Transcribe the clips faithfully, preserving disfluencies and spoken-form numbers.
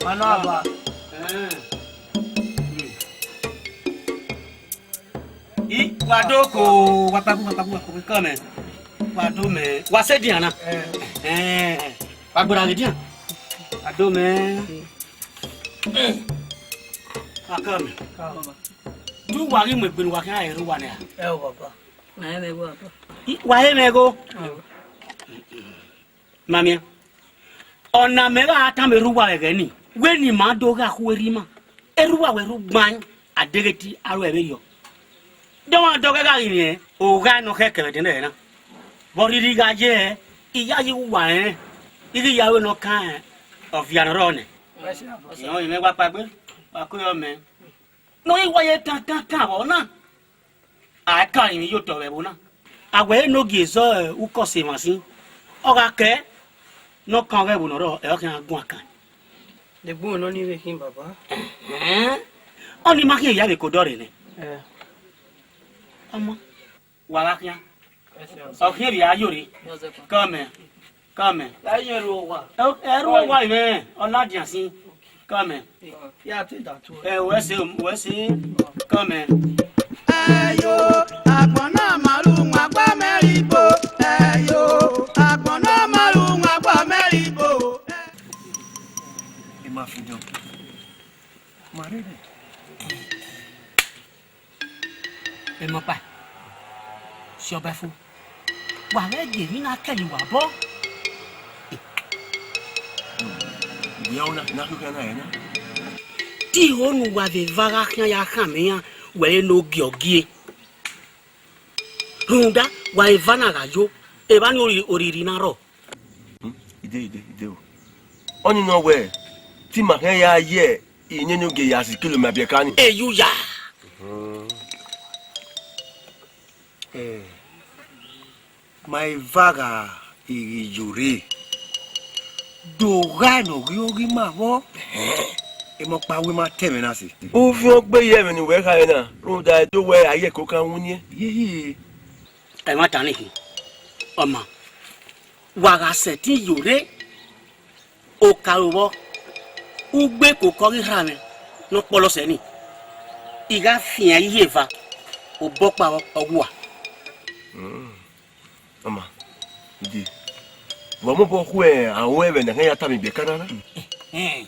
Ọna ba. I, wa do ko, wa kpabu, wa kpabu, wa kpabu, come. Wa do mẹ, wa sẹ edian na. Eh. Eh, wa gbọra ghe edian. Wa do mẹ. Wa come. Du wa ghi mu egbe ne uwa khian rre uwa nẹ. Ẹ o, baba. Ma he mwẹ igho, baba. I, wa he mwẹ igho. Ma miẹn. Ọna mẹ gha tama erha uwa ẹghẹ nii, wẹ ne ima do gha khu erha ima. Erha uwa wẹ rre ugban, a deghẹ te aro ẹvberriọ. Dọmwadẹ ọghẹe gha ghi mwẹ ogha ne ọ khẹ kevbe ẹdẹnẹrẹ na. Vbe ọ rhirhi gha ye, I yayi uwa rẹn, I ghi ya ru ne ọ kan ọvian ne ọ rrọọ nẹ. Irẹn ọnii mwẹ wa kpaegbe, wa ko yọ mẹ. Ne ọ ghi wa ye kan kan kan vbe ọna. A kan emwi ye otọ vbe ẹvbo na. A wẹ enogie zọ ukọ sẹ emwa sin. Ọ gha kẹ ne ọ kan ọghe ẹvbo ne ọ rrọọ, ẹ ọ khian guan kan. Degbe nọ ni vbe khin, baba. Ẹhẹn. Ọnii ma khian ya vbe ke odọ rre nẹ. Eh. Ọmọ, wa gha khian. Ọ khian vbe a yore. Come. Come. La yẹn ru owa. Ẹ, ẹ ru owa mwẹ, ọ ladian sin. Come. Ya te da tu. Ẹ, wẹ se, wẹ se. Come. Ẹyo, agbọn na ma ru wọn gba mẹ rre igbo. Ẹyo, agbọn na ma ru wọn gba mẹ rre igbo. Ẹ ma fi dọn. Ma rre nẹ. Emọkpa, si ọba fo. Wa ghẹ gie emwi na kẹlẹ uwa obọ. Wẹ ọna, na koko na ẹre na. Te ihonu uwa vbe eva gha khian ya khama iran wẹ ẹre ne ogie ọ gie. Rhunmwuda, wa eva na gha yo, evba ni oriri na rrọọ. Hmm, ide, ide, ide o. Ọnii nọ wẹẹ, te ima khian ya ye iyẹn ne ogie ya sikilo ma biẹ ka ni. Eyu ya. Hmm. Eh, ma eva gha ighi yore. Do gha ne ọ ghi oghi ma vbọ. Emọkpa wẹ ma tẹ mwẹ na sẹ. Ufiọn gbe ye ẹmwẹ ne uwẹ khare na, rhunmwuda ẹdẹ wẹ a ye ẹko kan winniẹn. Yeye. Ẹmwata nii khin, ọma, wa gha sẹtin yore, okaro vbọ, ugbe koko ghi rha mwẹ ne ọ kpọlọ sẹ nii, I gha fian iye eva, obọ ọkpa ọ wua. Ọma, ide, vbe ọ mobọ khu aro ẹmwẹ ne a khian ya tama ibiẹka na na? Ẹhẹn.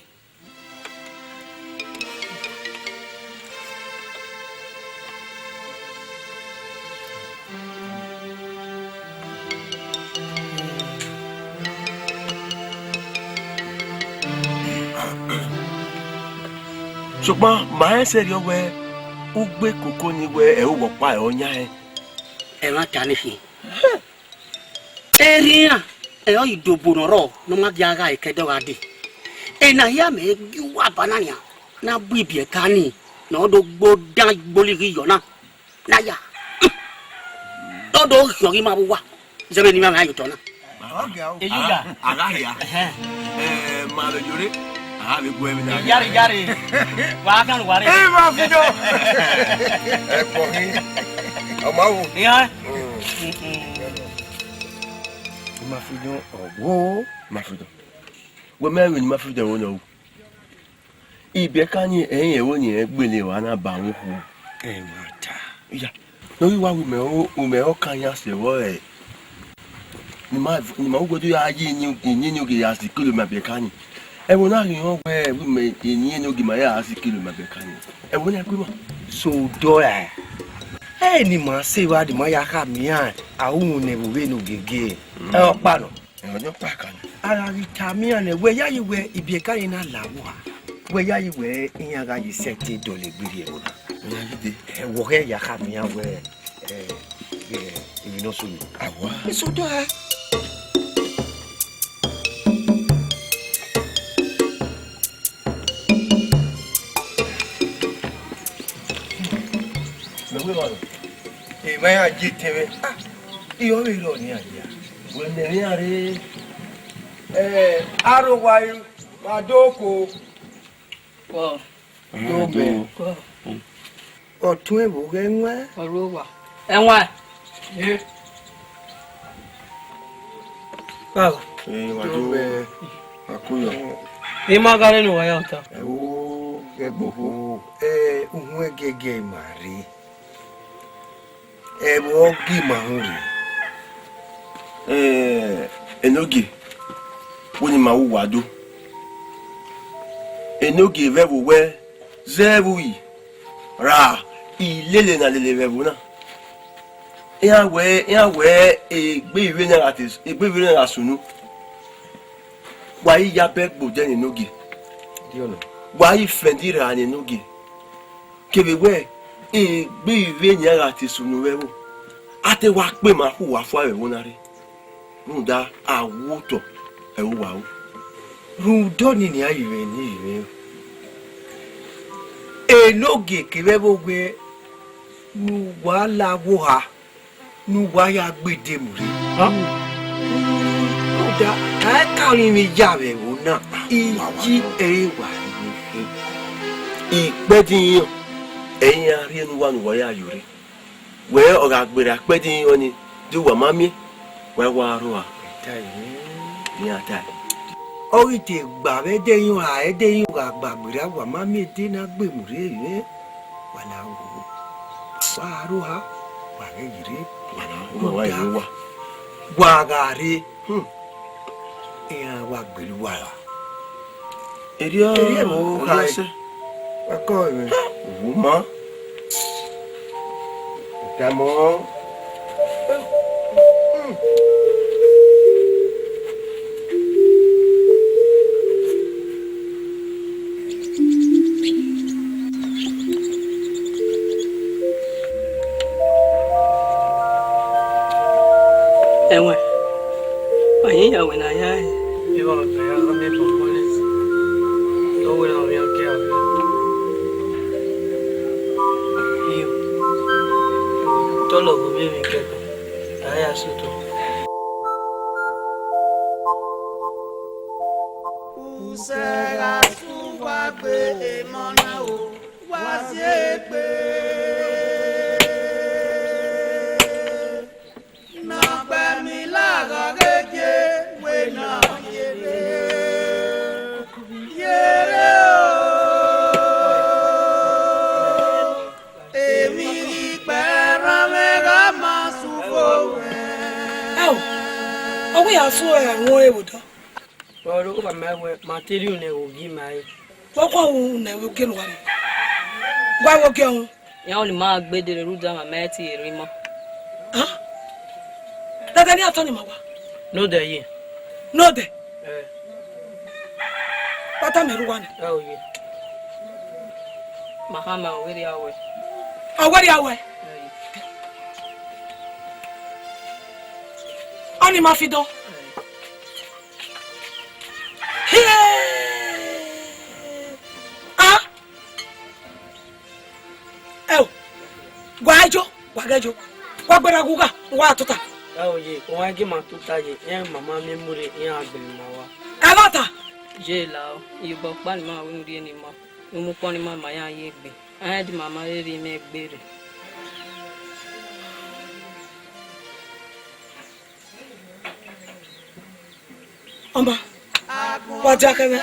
Sokpan ma rẹn sẹrriọ wẹẹ, ugbe koko ni wẹẹ ẹre uwa ọkpa ẹre ọ yan rẹn. Ẹmwata nii khin. Erha iran, ẹre ọ re idobo ne ọ rrọọ ne ọ ma gie a gha re ke ẹdẹ ọ gha dee. Ena hia mẹ gie uwa aba na nian, ne a bu ibiẹka nii, ne ọ do gbo dan igbolighi yọ na, ne a ya, ọ do khian ọghe ima vbe uwa, zẹ vbene ima mwẹ a ye otọ na. Eyuya. A gha hia. Ẹhẹn. Eh, ma vbe yore, a gha vbe gu ẹmwẹ na. Yare, yare. Wa kan wa re. Ẹ ma fi dọ. Ẹ kpọ hin. Ọ ma wo. Iran. Mm. Ẹ ma fi dọ, ọ wo. Ma fi dọ. Wẹ mẹ vbe ne ma fi dọ wo nọ. Ibiẹka ni ẹrin ẹvbo ni rẹn gbele wa na ba mwẹ okhuo. Ẹmwata. Iya, ne ọ ghi wa wẹ imẹ o, imẹ ọkan yan sẹ vbọ rẹ, ne ima, ne ima ugbẹdo ya ye eni, eni eni ogie ya sikolo ma ibiẹka ni. Ẹvbo na ghi rẹn wẹ, wẹ imẹ eni eni ogie ma ya sikolo ma ibiẹka ni. Ẹvbo na gu ima. So dọ ra. Ẹ ne ima sẹ evba de ima ya khama iran, a ru ne ẹvbo vbene ogege. Ẹ ọkpa nọ. Ẹmwẹ ọkpa kan. A gha ghi tama iran nẹ, wẹ yayi wẹ ibiẹka ni na la uwa. Wẹ yayi wẹ iran gha ye sẹtin dọlegbe rhie ẹvbo na. Wẹ yayi dee. Ẹ, wẹ ọ ghẹ ya khama iran wẹ, ẹ, ẹ, emwi ne ọ sunu. Awa. Eso dọ ra. Mẹ wẹ wa nọ. Emwa iran je tẹn mwẹ. Ah, irẹn ọvbehe rrọọ ne iran ya. Wẹ mẹ emwi iran rre. Ẹ, aro wa ru, wa do ko. Kọ. Do mẹ. Kọ. Ọtuẹn vbe oghẹ ẹwaẹn. Ọ ru owa. Ẹwaẹn. Baba. Ẹ, wa do mẹ. Wa ko yọ. I ma gha rre ne uwa ya ota. Ẹo, ẹgbokho, ẹ, uhunmwu ẹgiẹgiẹ ima rre. Ẹvbo ọ gi ima hu rre. Ẹ, Enogie, wẹ ne ima ru uwa do. Enogie vbe ẹvbo wẹ zẹ vbe uri ra ilele ne a lele vbe ẹvbo na. Iran wẹ, iran wẹ egbe ivbi na gha te, egbe ivbi na gha sunu. Wa i ya bẹ gbe odẹ ne Enogie. Wa i fẹndẹ ira ne Enogie. Kevbe wẹ egbe ivbi nian gha te sunu vbe ẹvbo, a te wa kpe ma khu uwa fua vbe ẹvbo na rre. Rhunmwuda a wu otọ ẹre uwa ru. Rhunmwuda ọnii nian, ivbi ne ivbi, Enogie kevbe ẹvbo wẹ ne uwa la wo ha, ne uwa ya gbe edemu rre. Rhunmwuda a i ka rinmwian ya vbe ẹvbo na, iyi ẹre wa rhie khin. Ikpẹdẹ iran, ẹ i iran rhie ne uwa ne uwa ya yo rre. Wẹ ọ gha gberra ikpẹdẹ iran nii, de uwa ma miẹn, wa i wa rrọọ a. Iran tae. Ọ ghi te gba vbe ẹdẹ iran, a ẹdẹ iran gha gba gberra, wa ma miẹn ede na gbe mu rre mwẹ. Wa na wo, wa rrọọ a, wa ghẹ yi rre. Wa na wo, wa yi wa. Wa gha rre, hmm, iran wa gbele uwa ra. Erriọ, erriọ ẹvbo erriọ khae. Sẹ. Wa kọ ẹmwẹ. Wo ma. Tamọ. Ẹwẹn, a hin ya wẹ ne a ya ẹe. Ivba ọkpa ya gha miẹn bọbọ nẹ. Ọ wẹ ne ọ vbe ọghe avbe. Iyo, tọlọ vbe ovbi emwi kẹkan, a ya sẹ otọ. Usẹ gha su uwa gbe emọ na o, wa si egbe. Ne ọ gbe mi laghọ ghe gie wẹ ne ọ yere, yere o. Emwi ghi kpẹ rran mwẹ gha ma sufo ruẹ. Ẹo, ọ wẹ ya fu ẹmwẹ ẹvbo dọ. Ọ ro kọkpa ma wẹ ma te rhie unu ẹvbo gie ima re. Wẹ kua unu ẹvbo gie ne uwa rre. Wa ẹvbo gie ọnrẹn. Iran ọnii ma gbe dee rhunmwuda ma ma te rre ima. Ah? Dada ne a tọ ni ma wa. Nodẹ ye. Nodẹ? Eh. Wa tama ẹre uwa nẹ. Ẹ o ye. Ma khama ọvberriawẹ. Ọvberriawẹ? Eh. Ọnii ma fi dọn. Eh. Hie! Ah! Ẹo, wa ẹjo, wa ghẹ ẹjo. Wa gberra gu gha, wa tota. Ẹ o ye, uwa gie ma tota ye, iran ma ma miẹn mu rre, iran gbe ma wa. Ẹmwata? Ye la o, iyobọ ọkpa ne ima ru ne u rhie ne ima, ne u mu ukpọn ne ima ma iran ye egbe. Iran di ma ma rherhe imẹ egbe rre. Ọma, wa dia kẹ mwẹ.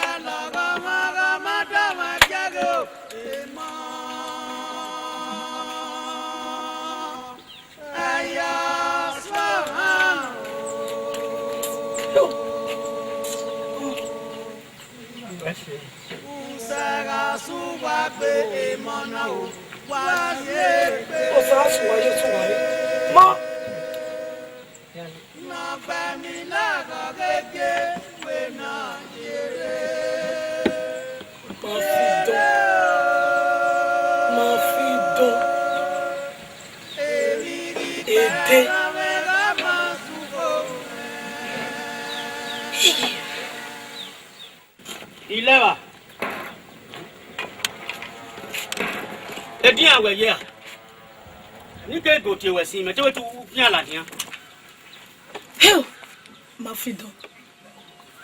Usẹ gha su uwa gbe emọ na o, wa si egbe. Osa a su uwa ye, osa uwa ye. Ma. Ma fi dọn. Ma fi dọn. Ede. Ilẹvba, edian wẹ ye a? Ne I ke go tie wẹ sin, mẹ te wẹ te u fian ladian. Hell! Ma fi dọn.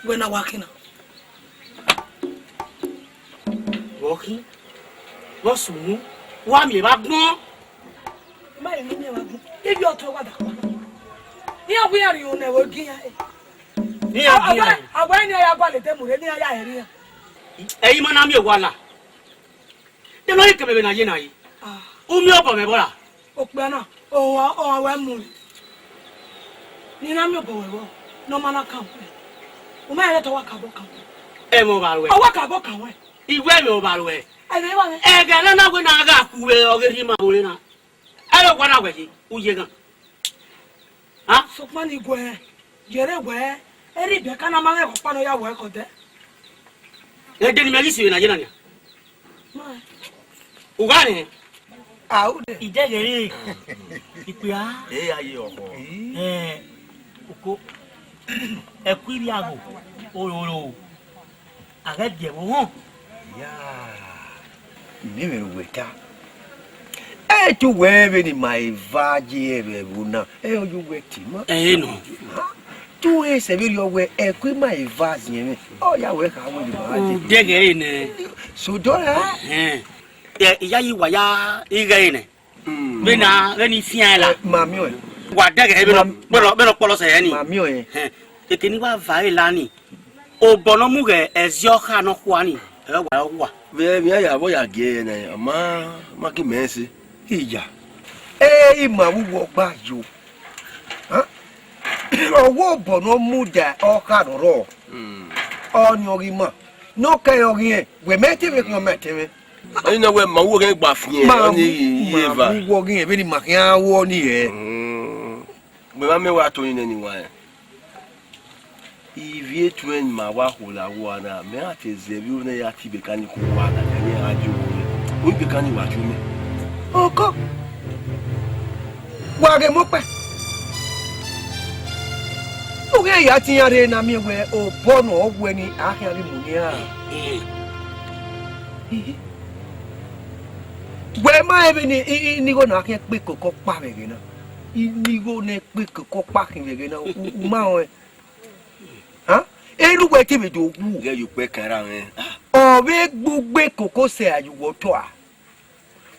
Wẹ na wa khin na? Vbe ọ khin? Vbe ọ sunu? Wa miẹn evba agbọn. I ma rẹn ne I miẹn evba agbọn. Ivbi ọtẹn wa da kpa. Iran wẹ iran rhie unu ẹvbo gie iran. Iran gie iran. Awa, awa ni a ya gualọ edemu rre, ne iran ya hẹrhẹ iran. Ẹ i ma na miẹn owa la. De nọ ye kevbe vbe na ye na yi. Ah. U miẹn obọ mwẹ vbọ ra? Okpia na, owa, owa wẹ mu. Ni na miẹn obọ wẹ vbọ, ne ọ ma na kan wẹ. U ma rẹn te ọ wa ka obọ kan wẹ. Ẹmwẹ ọvba ruẹ. Ọ wa ka obọ kan wẹ. I wẹ ẹmwẹ ọvba ruẹ. Ẹmwẹ ọvba ruẹ. Ẹghẹ na na wẹ na gha ku vbe ọghe rhie ima vbe ore na. Ẹre owa na wẹ ye, u ye ghan. A? Sokpan ni guẹ, yẹrẹ wẹ, erha Ibẹka na ma mwẹ ọkpa ne ọ ya wẹ khọdẹ. Ẹdẹ ne imẹ ghi si vbe na ye na nian. Ma. U gha rẹn? A, u dẹ. Idẹghẹ re, ikpia. E ya ye ọkhọ. Eh, oko. Ẹkui rhie agho, ororo. A ghẹ gie ẹvbo họn. Ya, ne vbe wẹ ta. Ẹ te wẹ vbene ima eva ye vbe ẹvbo na, ẹ ọ ye uwẹ te ima. Ẹ nọ. Ha? Te u he sẹ vberriọ wẹ ẹko ima eva ziẹn mwẹ. Ọ ya wẹ kha wẹ ne ima ye. Dẹghẹ re nẹ. So dọ ra. Ẹhẹn. Ẹ, iyayi wa ya ighẹ re nẹ. Mm. Vbene, vbene I fian la. Eh, ma miẹn ọẹn. Wa dẹghẹ vbene, vbene, vbene ọ kpọlọ sẹ hẹ ni. Ma miẹn ọẹn. Ẹhẹn. Ekene I wa va ẹre la ni. Obọ ne ọ mu ghe ẹzi ọkha nọkhua ni, ẹ wa rọ wa. Vbe emwi a ya vbe ọ ya gie ẹre nẹ, ọ ma, ma ghi mẹ ẹse. Iya. Ẹ i ma vbe uwu ọgba yo. Hẹn? Ọ wẹ obọ ne ọ mudia ọkha rrọọ. Mm. Ọnii ọ ghi ma. Ne ọ kẹre ọ ghi rẹn, wẹ mẹ te mwẹ khian, ọ ma te mwẹ. Ọnii na wẹ ma uwu ọghe gba fiẹn, ma ọnii ma ye eva. Uwu ọghe vbene ima khian ru ọnii rẹ. Mm. Wẹ ma miẹn wa to ni nẹ ni wa rẹn. Ivie etuẹn ne ima wa khulo awua na, mẹ a te zẹ vbe unu ya tie Ibẹka ni ku uwa na, mẹ a gha die owa. Unu Ibẹka ni wa tie mẹ. Oko. Wa ghe mu okpẹ. U ghẹ ya te iran rre ne a miẹn wẹ obọ ne ọ wẹ ni a khian ghi mu ne iran. Wẹ ma rẹn vbene i, i, inigho na khian kpe koko ọkpa vbe ẹghẹ na. Inigho ne kpe koko ọkpa khin vbe ẹghẹ na, u, u ma rẹn. Ha? Enu wẹ te vbe do wu. Ghẹ ye ukpẹ kan ra mwẹ. Ọ vbe gbe ugbe koko sẹ a ye uwu otọ a.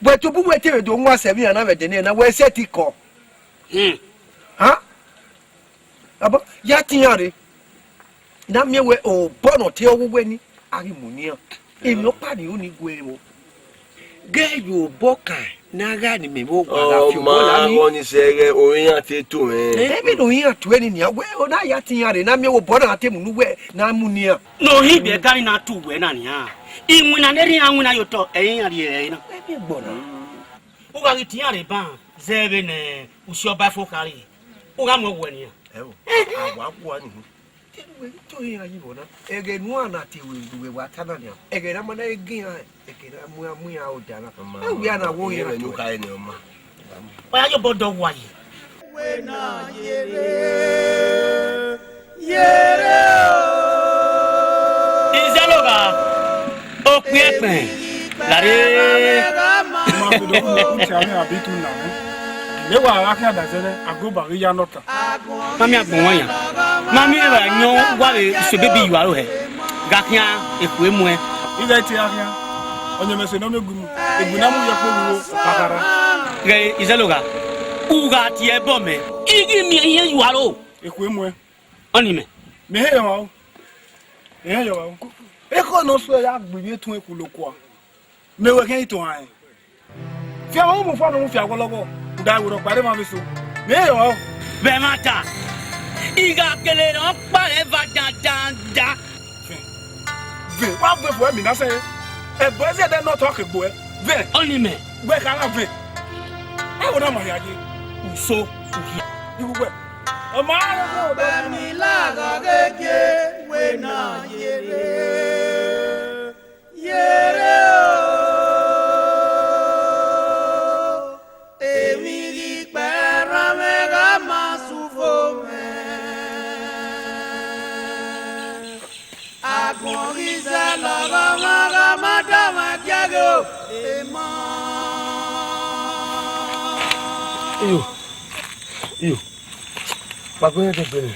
Wẹ tobọ uwẹ te vbe do wan sẹ vbe iran na vbe ẹdẹ nẹ na, wẹ sẹtin kọ. Hmm. Ha? Abọ, ya te iran rre. Ne a miẹn wẹ obọ ne ọ te ọghe uwẹ ni, a ghi mu ne iran. Emwi ọkpa ni ru ni gue vbo. Ghẹ ye obọ kan ne a gha ne imẹ vbe owa gha fi obọ la ni. Ọ ma gọ ni sẹ ghẹ, ore iran te to mwẹ. Ẹ vbe ne iran tuẹ ni nian, wẹ ọ na ya te iran rre, ne a miẹn wẹ obọ na te mu ne uwẹ, ne a mu ne iran. Ne ohin vbe ẹga ni na tu uwẹ na nian. Iwinna ne erha iran winna ye otọ, ẹ i iran rhie ẹre na. Ẹ vbe gbọ na. U gha ghi te iran rre ban, zẹ vbene usi ọba fo khare, u gha mu ẹwẹ nian. Ẹ o, a wa gua ni. Te ne uwẹ ghi to iran yi vbọ na? Ẹghẹ ne uan na te wẹ, uwẹ wa ta na nian. Ẹghẹ ne a ma na ghe iran, ẹghẹ ne a mu iran, mu iran odẹ na. Ẹ wẹ a na wo iran. Ẹghẹ ne u khare nẹ ọ ma. Wa ya ye obọ dọ wa yi. Wẹ na yere, yere o. Izẹlogha, okpia ẹkpẹn, lare. Ma fẹdo mu okhuo abi tu na mwẹ. Ne wa gha khian da zẹrẹ, agoba ghi ya nọ ọta. Ma miẹn agbọn wan yan. Ma miẹn evba yọn wa vbe so ebebi yu aro hẹ. Gha khian ekhue muẹn. Ighẹ te a khian, ọyẹnmwẹse ne ọ miẹn egbe mu, egbe na mu yẹ kpo vbe uwu ọkpakharha. Ghẹ Izẹlogha, u gha tie ẹbọ mẹ, I ghi miẹn iran yu aro. Ekhue muẹn. Ọnii mẹ. Mẹ hẹ yọ o. Mẹ hẹ yọ o. Ekhọe ne ọ suẹ ya gbe ivbi etuẹn khulo kua. Mẹ wẹ khian itohan rẹn. Fian vbe mu fua ne u mu fia wọlọghọ, u da werriẹ ọkpa rre emwa vbe eso. Mẹ hẹ yọ o. Vbe ẹmwata, I gha kele rẹn ọkpa rẹ eva dandandan. Vẹn, vẹn, wa vẹn fo ẹmina sẹ. Ẹbọ ẹzẹdẹ ne ọ tọ ke gbo ẹ. Vẹn. Ọnii mẹ. Wẹ kha na vẹn. Ẹ wo na ma hia ye. Uso, uhia. Iwu wẹ. Ọ ma rẹ ọmọ bẹ mi la gha ghe gie wẹ na yere. Yere o, emwi ghi kpẹ rran mwẹ gha ma sufo mwẹ. Agbọn ghi zẹ lọghọ mwẹ gha ma da mwẹ giẹghe o, emọ. Iyo, iyo, kpakpo irẹn te gbele.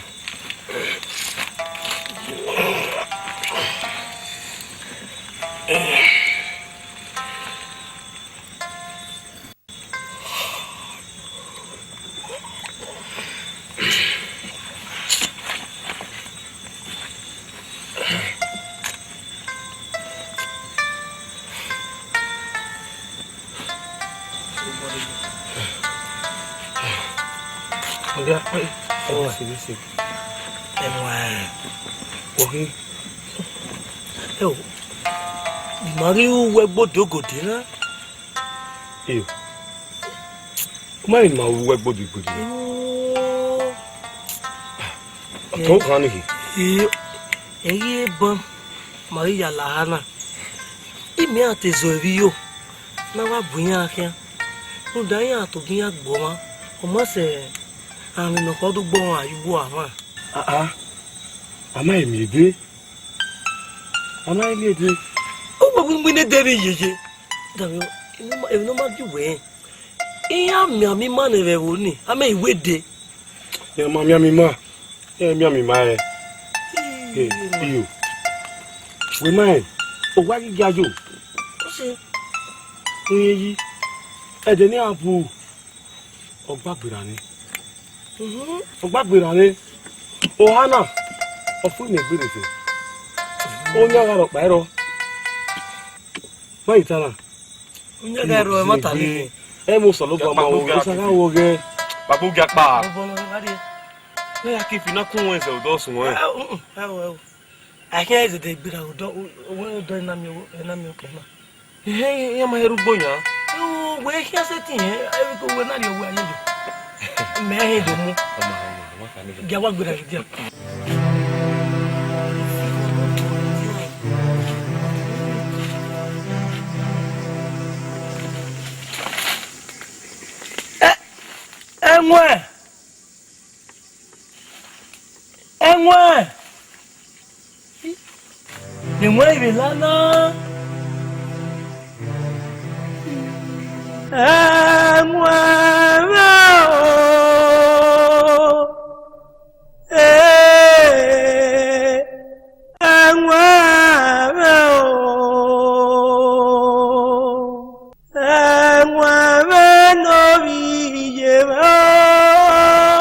Ọghe, ẹmwẹ, ẹmwẹ, ọghe, ẹ o, I ma ghi ru uwu ẹgbe odogode na. Iyo, u ma rẹn ne ima ru uwu ẹgbe odogode na. Ọtẹn okhan ni khin. Iyo, ẹ i re ban, ma ghi ya la aha na. Imẹ a te zọ evbiyo ne a wa bu iran khian, rhunmwuda iran tobọ iran gbe ọmwa, ọ ma sẹ amwẹ ne ọ khọ do gbe ọmwa ye uwu amwa. A, a, a ma he miẹn ede, a ma he miẹn ede. Uwẹ wẹ ne ede vbe yeye, emwi ne ọ ma gie uwẹ rẹn, iran mianmian ima ne ẹvbo ni, a ma he wẹ ede. Iran ma mianmian ima, iran mianmian ima rẹn. Ee, iyo, wẹ ma rẹn, owa ghi gia yo. Ọ sẹ. Uyinyin yi, ẹdẹ ne iran bu, ọ gba gberra nẹ. Mhm. Ọ gba gberra nẹ. Oha na, ọ fu ne egbe rre sẹ. Oyan gha rhọkpa ẹrọ. Ma yi ta na. Oyan gha rhọ, ẹ ma ta nẹ. Ẹ mu sọlọ gba ma wo, osa gha wo ghẹ. Baba u gia kpa. Ọbọ nọ, wa rrie. Ne ya ke fi na kun wẹn zẹ odọ sunu ẹn. Ẹ, mm, mm, ẹ o, ẹ o. A khian zẹdẹ gberra odọ, o, o, odọ na miẹn, na miẹn okpia na. Ehẹn, iran ma he rre ugbo yan. Wẹ khian sẹtin, ẹ, ẹ, wẹ na rrie owẹ aye yo. Mẹ he do mu. Ọ ma he do, ọ ma kha ni. Gia wa gberra, gia. Ẹ, ẹwẹn. Ẹwẹn, ẹwẹn ivbe la na. Ẹwẹn mwẹ o, ee, ẹwẹn mwẹ o. Ẹwẹn mwẹ ne ovbi iye mwẹ o,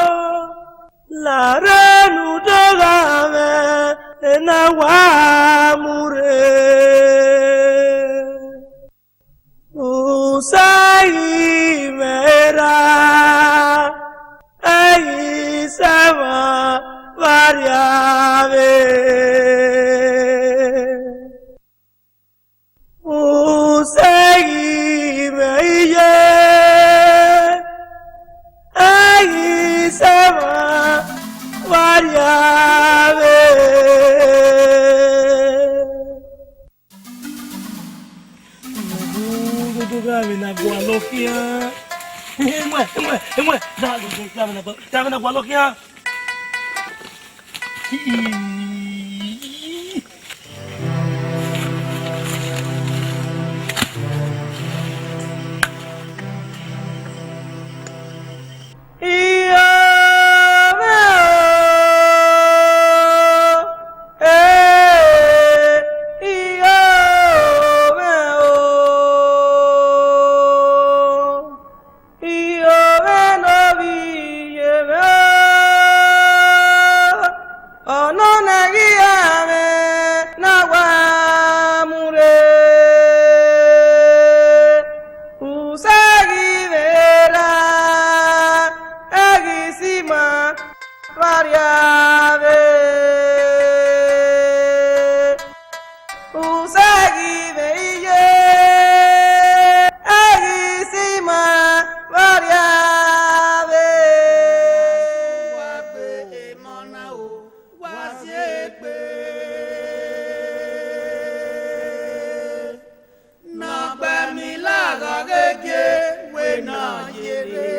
la rre ne u do gha mwẹ ena wa mu rre. Usa ghi mwẹ erha, ẹ ghi sẹ emwa vbe arriavbe. Usa ghi mwẹ iye, ẹ ghi sẹ emwa vbe arriavbe. Dodo gha vbe na gualọ khian. Ẹwẹn, ẹwẹn, ẹwẹn, da, da, da, da, da, da, da, gualọ khian. Iyo mwẹ o, ee, iyo mwẹ o. Iyo mwẹ ne ovbi iye mwẹ o, ọnọna ghi ra mwẹ ne a wa mu rre. Usa ghi vbe ra, ẹ ghi si ima vbe arriavbe. Usa ghi vbe iye, ẹ ghi si ima vbe arriavbe. Wa gbe emọ na o, wa si egbe. Ne ọ gbe mi la gha ghe gie wẹ ne ọ ye rre,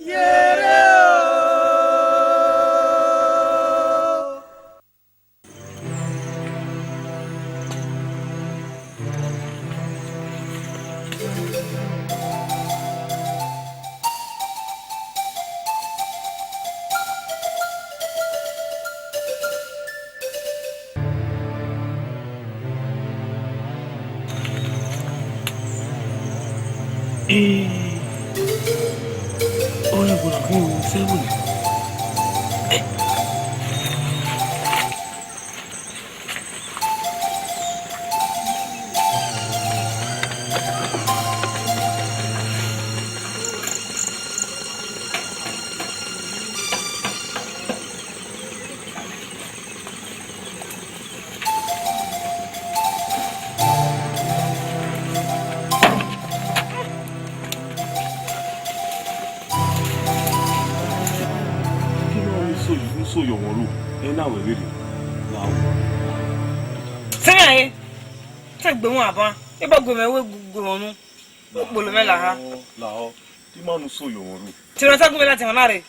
ye rre o. Ee, ọre wẹ ghi ru sẹ vbe nẹ? Yọ wọn ru, ẹ na wẹ vberriọ, lahọ. Sẹ mẹ re, te gbe wọn aban, eba gu mwẹ wẹ gu wọn nu, u kpolo mwẹ lahọ. Lahọ, te ima nu so yọ wọn ru. Te na ta gu mwẹ ladian na rre,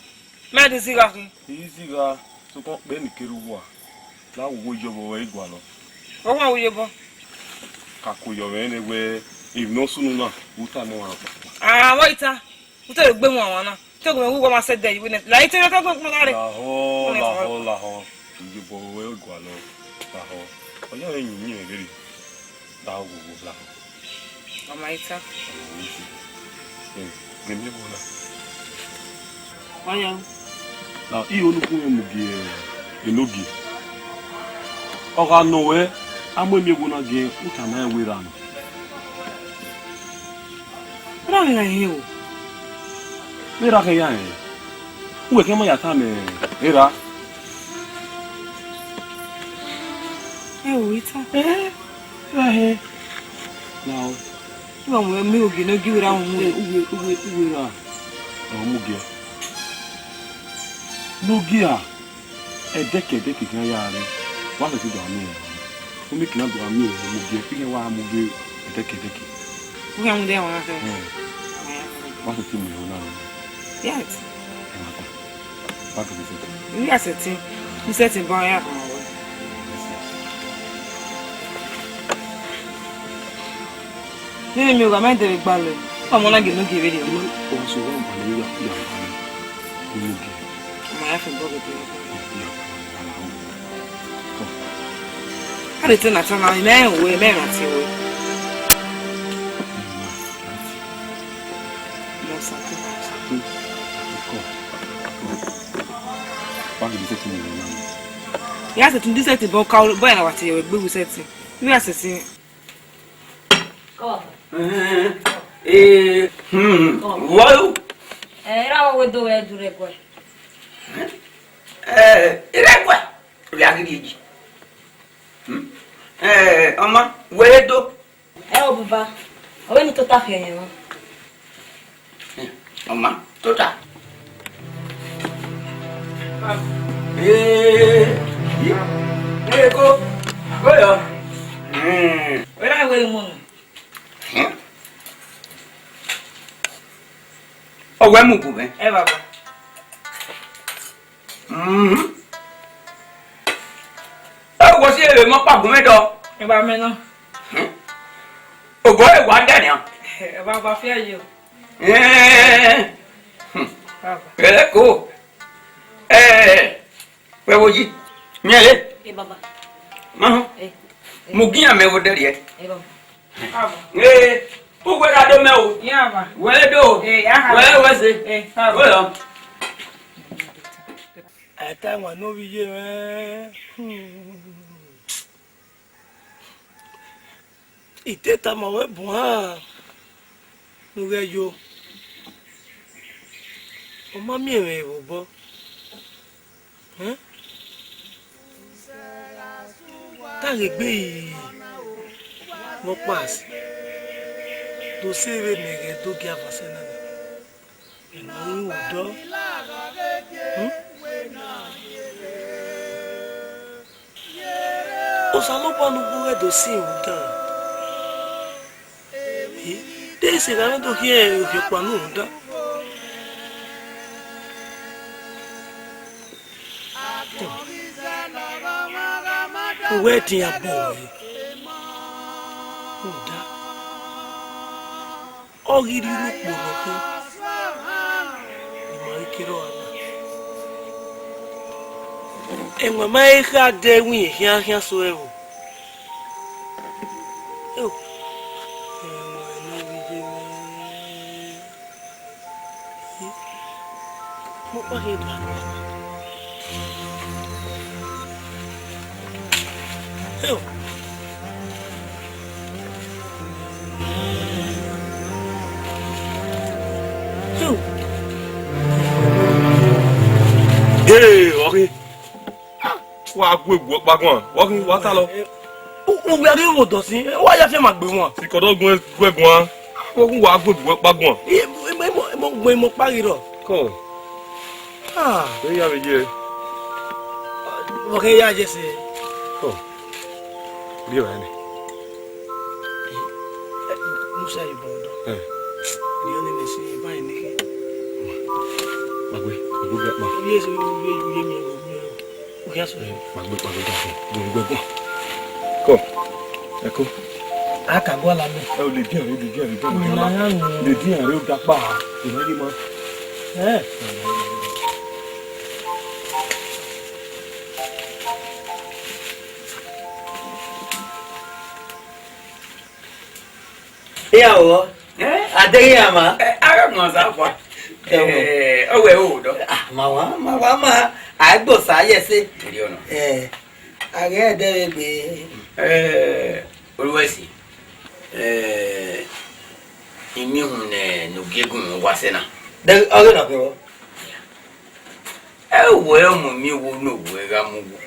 mẹ a de zigha khin. I zigha, sokpan kpẹ ne I kere uwa, la wo wo yọ vbe ẹ i gualọ. Ọ wan wo yobọ. Ka ko yọ mwẹ nẹ wẹ, emwi ne ọ sunu na, u ta nọ ọmwa kpakpa. Ah, vbọ I ta? U te gbe wọn awan na. Te gu mwẹ wu wa ma sẹ dẹ iwe nẹ. La I te yọ ta gu mwẹ na rre. Lahọ, lahọ, lahọ. Iyobọ ruẹ gualọ. Lahọ. Ọ ya mwẹ yin yin vberriọ. Lahọ, lahọ. Ọ ma I ta. Ẹ, ghe miẹn vbọ na. Ọ ya. Na, I ho ne u gu mwẹ mu gie enogie. Ọ gha nọ wẹ, a mu emiẹn vbọ na gie, u tama ẹn wẹ erha nọ. Erha mwẹ gha rẹn o. Vbe erha khẹ ya rẹn? Uwẹ khian ma ya tama erha. Ẹ o, I ta. Ẹ, erha hẹ. Na o. Uwa mu emiẹn ogie ne ọ gie erha uhunmwu. Uwe, uwe, uwe, uwe erha. Ọ mu gie. Ne ọ gie a. Ẹdẹkẹdẹkẹ khian ya rre, wa sẹtin do gha miẹn ẹre. Ọmọ ekena do gha miẹn ẹre, mu gie, ighẹ wa mu gie ẹdẹkẹdẹkẹ. U khian mu de ẹmwẹ na fẹ? Ẹn. Wa sẹtin mu ẹre na rre. Yes. Ẹmwata. Wa gele sẹtin. U ya sẹtin. U sẹtin ban ya. Nene mi gha mẹ dẹ vbe gbalọ, ọmọ na gele ogie vberriọ. Ọ sẹ wa gbalọ ya ya gbalọ. Unu gie. Ma ya fẹ bọ gẹdẹ. Ya gbalọ. A rhe te na ta na, mẹ rẹn wẹ, mẹ rẹn tie wẹ. Mọ sa te. Sa te. Kọ. Wa gele sẹtin mu na. Ya sẹtin, di sẹtin bọ ka bọ ya na wa tie wẹ gbe wu sẹtin. Wi a sẹtin. Kọ. Eh, eh, hmm, wọọ. Eh, ra wo do wẹ du rẹ guẹ. Eh, irẹguẹ. Oya gidi eji. Hmm? Eh, ọma, wẹ do. Ẹ o baba, ọ vbe ne tota khian yẹn mwa. Ọma, tota. Ee, eko, oyọ. Wẹ na wẹ mu nọ. Ọ wẹ mu gu mwẹ. Ẹ baba. Mhm. Ẹ wọ si ere mọ kpagun mwẹ dọ. Ẹ ba mẹ nọ. Obọ ẹ wa dẹ nian. Ẹ baba fi aye o. Ẹẹ. Baba. Ẹ ko. Ẹ. Wẹ wo yi. Miẹn le. Ẹ baba. Mahun. Ẹ. Mu gian mẹ wo dẹ riẹ. Ẹ baba. Ee, uwẹ ra do mẹ o. Iya, baba. Wẹ do. Ee, ya ha. Wẹ wẹ se. Ee, ha. Wẹ lọ. Ẹta wan ne ovbi iye mwẹ. Hmm. I te tama ruẹ buan ne u ghẹ yo. Ọ ma miẹn mwẹ vbe obọ. Ẹn? Te a ghe gbe yi vbe ọkpa ẹse, do sẹ vbene mẹ ghẹ do gie avan sẹ na nẹ. Emwa ghi ru odọ. Hmm? Osanobua ne uwu ghẹ do sẹ rhunmwuda. Eh, de ese gha mwẹ do khian okhiọkpa ne rhunmwuda. Uwẹ tian bọ wẹ. Rhunmwuda. Ọ ghi rhie unu kpo nọ khin, ne ima ghi kere ọre na. Ẹwaẹn ma he kha dẹ winna khian khian so ẹvbo. Eo, ẹwaẹn ne ovbi iye mwẹ. Mo kpa khian do. Eo. Eo. Hey, ọkhi. Wa gu egbe ọkpa guan. Ọkhi, wa ta lọ. U, u gha rhie odọ sin, wa ya fian ma gbe wọn. Sikọdọ gun ẹ, gu ẹ guan. Ọkhi, wa gu egbe ọkpa guan. Imo, imo, imo, imo, imo kpa ghi rọ. Kọ. Ah. Ẹ ya vbe ye. Vbọ khin ya ye sẹ? Oh. Rie evbare nẹ. Musa ye bọ dọ. Eh. Rie ọnii nẹ sẹ, evbare nẹ khin. Kpagbe, kpagbe, kpagbe. Ye sẹ, ye, ye, ye, ye, ye. Ukhian sẹ. Eh, kpagbe, kpagbe, kpagbe. Gu, gu, gu. Come. Ẹko. A ka gualọ amẹ. Ẹ o, ladian rre, ladian rre, ladian rre. Ladian rre, u dakpa. Ẹ ma ye ma. Eh. Iran vbọ? Eh? A deghẹ iran ma? Eh, a gha guan sa kua. Ẹ wẹ. Eh, ọ wẹ o dọ. Ah, ma wa, ma wa ma. A gbe osa ye ẹse. Ẹ ri ọna. Eh, a ghẹ ẹdẹ vbe gbe. Eh, Oruẹsi. Eh, I miẹn uhunmwu ne, ne u gie gun mwẹ uwa sẹ na. De, ọ ghe na khin vbọ? Ẹ wẹ ọmọ miẹn owo ne owo gha mu owo.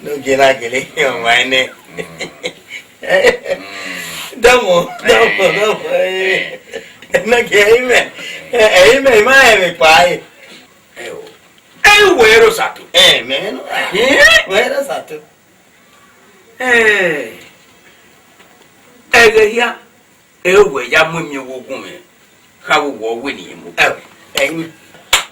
Ne u gie na gele ọmwa nẹ. Dọmọ, dọmọ, dọmọ. Eh, ne ọ gie imẹ, eh, imẹ, I ma rẹn emwi kpa ẹre. Ẹ o. Ẹ wẹ ẹre Osato. Ẹ, mẹ nọ. Eh? Wẹ ẹre Osato. Eh. Ẹghẹ hia, ẹ wẹ ya mu emiẹn owo gun mwẹ. Kha vbe wọ wẹ ne irẹn mu. Ẹ, ẹ,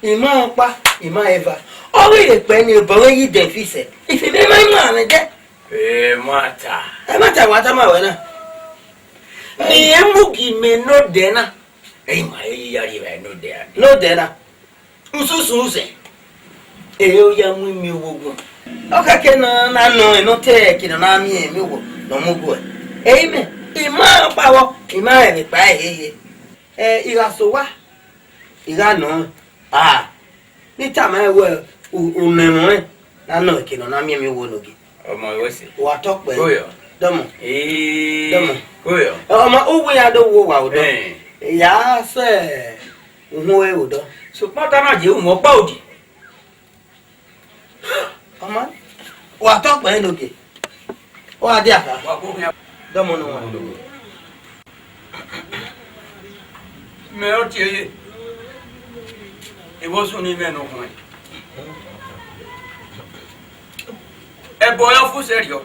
ima ọkpa, ima eva. Ọ ghi rhe kpẹ ne ebọ mwẹ yi dẹ fi sẹ. Ifi mwẹ ma ima mwẹ dẹ. Ẹ ma ta. Ẹ ma ta, wa tama wẹ na. Ne irẹn mu gie imẹ ne odẹ na. Ẹ i ma, ẹ i ya rhie evbare ne odẹ a. Ne odẹ na. Usunsun sẹ, ẹ i ya mu emiẹn owo guan. Ọ khẹke ne ọ na nọ ẹn, ne ọ te ẹre ke ne ọ na miẹn emiẹn owo ne ọ mu guẹ. Ẹ i mẹ, ima ọkpa vbọ, ima rẹn emwi kpa ẹre hie. Ẹ, I gha sẹ owa, I gha nọ ẹn. Ah, ne I tama ẹn wẹẹ, u, u nọ ẹmwẹ ọnrẹn na nọ ẹre ke ne ọ na miẹn emiẹn owo ne ogie. Ọmọ, I wẹ sẹ. Wa tọ kpẹ. Koyọ. Dọmọ. Ee. Dọmọ. Koyọ. Ọmọ, uwu ya do wo wa odọ. Ẹn. Ya sẹ uhunmwu ẹre odọ. Sokpan ọta na je ru mwẹ ọkpa odi. Ọmọ, wa tọ kpẹ ne ogie. Wa dia kha. Wa kọ khian. Dọmọ ne wa. Mẹ ọ tie ye. Evba sunu imẹ ne ọ khuẹn. Ẹbọ ya fu sẹrriọ.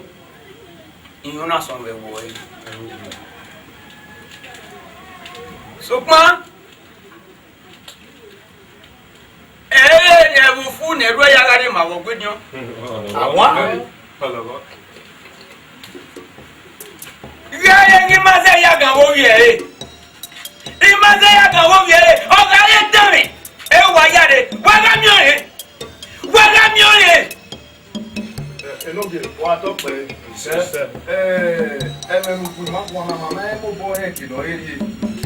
Iran na sọn vbe ẹvbo ẹre. Sokpan, ẹ i re ne ẹvbo fu ne ẹrhuẹ ya gha rre ma vbe ọgua ediọn. Awa. Ighẹ I ma zẹ ya gan vbe ovbi ẹre. I ma zẹ ya gan vbe ovbi ẹre, ọ gha re danmwẹ, ẹ wa ya rre, wa gha miẹn ọnrẹn. Wa gha miẹn ọnrẹn. Enogie, wa tọ kpẹ. Ẹ, ẹmwẹ ne u gu ima guan na, ma ma mobọ rẹn ke ne ọ rhie.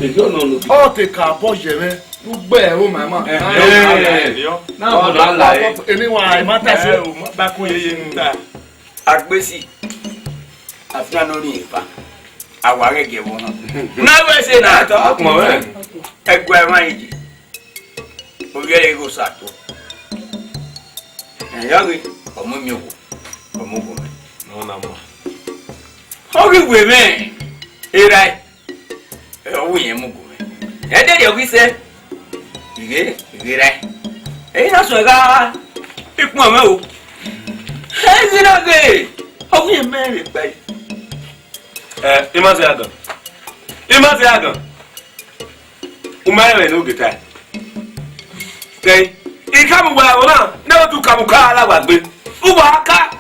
Èyí ọ̀nà ọ̀nà. Ọ te ka obọ ye mwẹ, ne u gbe ẹro ma ima. Ẹ, ẹ, ẹ, ẹ. Na ọ̀nà la ẹ. Eni wa, ima ta ẹse. Ẹ, u ma ba ku yeye nta. Agbesi, afian ne ọ rhie eva, a wa ghẹ gie ẹvbo họn. Na wẹ ẹse na tọ. Akpọn mwẹ. Ẹguae mwa yi je. Ovbi ẹre ghe Osato. Ẹ ya ghe, ọ mu emiẹn owo, ọ mu owo mwẹ. Nọ na ma. Ọ ghi wẹ mwẹ, erha ẹre, ọ wẹ irẹn mu owo mwẹ. Ẹ deghẹ ọ ghi sẹ, I ghe, I ghe rae. Ẹ i na suẹn gha ikpọn mwẹ o. Ẹ i ghi na ghe, ọ wẹ irẹn mẹ rhe kpẹe. Ẹ, I ma zẹ agan. I ma zẹ agan. U ma rẹn vbene u ghe tae. Te, I kamu uwa ẹvbo na, ne u tu kamu ka la wa gbe. Uwa ka,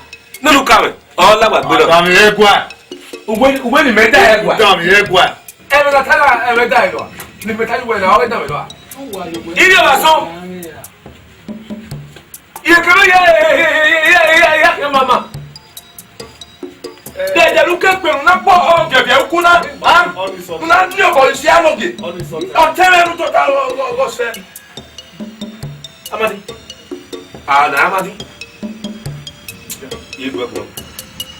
ne u kamu, ọ la wa gbe nọ. Dami ẹgua. Uwe, uwe ni mẹ da ẹgua. Dami ẹgua. Ẹmwẹ na ta na, ẹmwẹ da ẹgua. Ni mẹ ta uwẹ na, ọ da ẹgua. Ivie wa sọ. Iye kẹmẹ ya, ya, ya, ya, ya, ya, mama. Dẹdẹ lu ke kpenu na kpọ ọgẹdẹ uku na, a? Na ni ọbọ isi anọge. Ọtẹn mwẹ nu tota ọgọ sẹ. Amadi. A na Amadi. Ye gbẹgbẹ.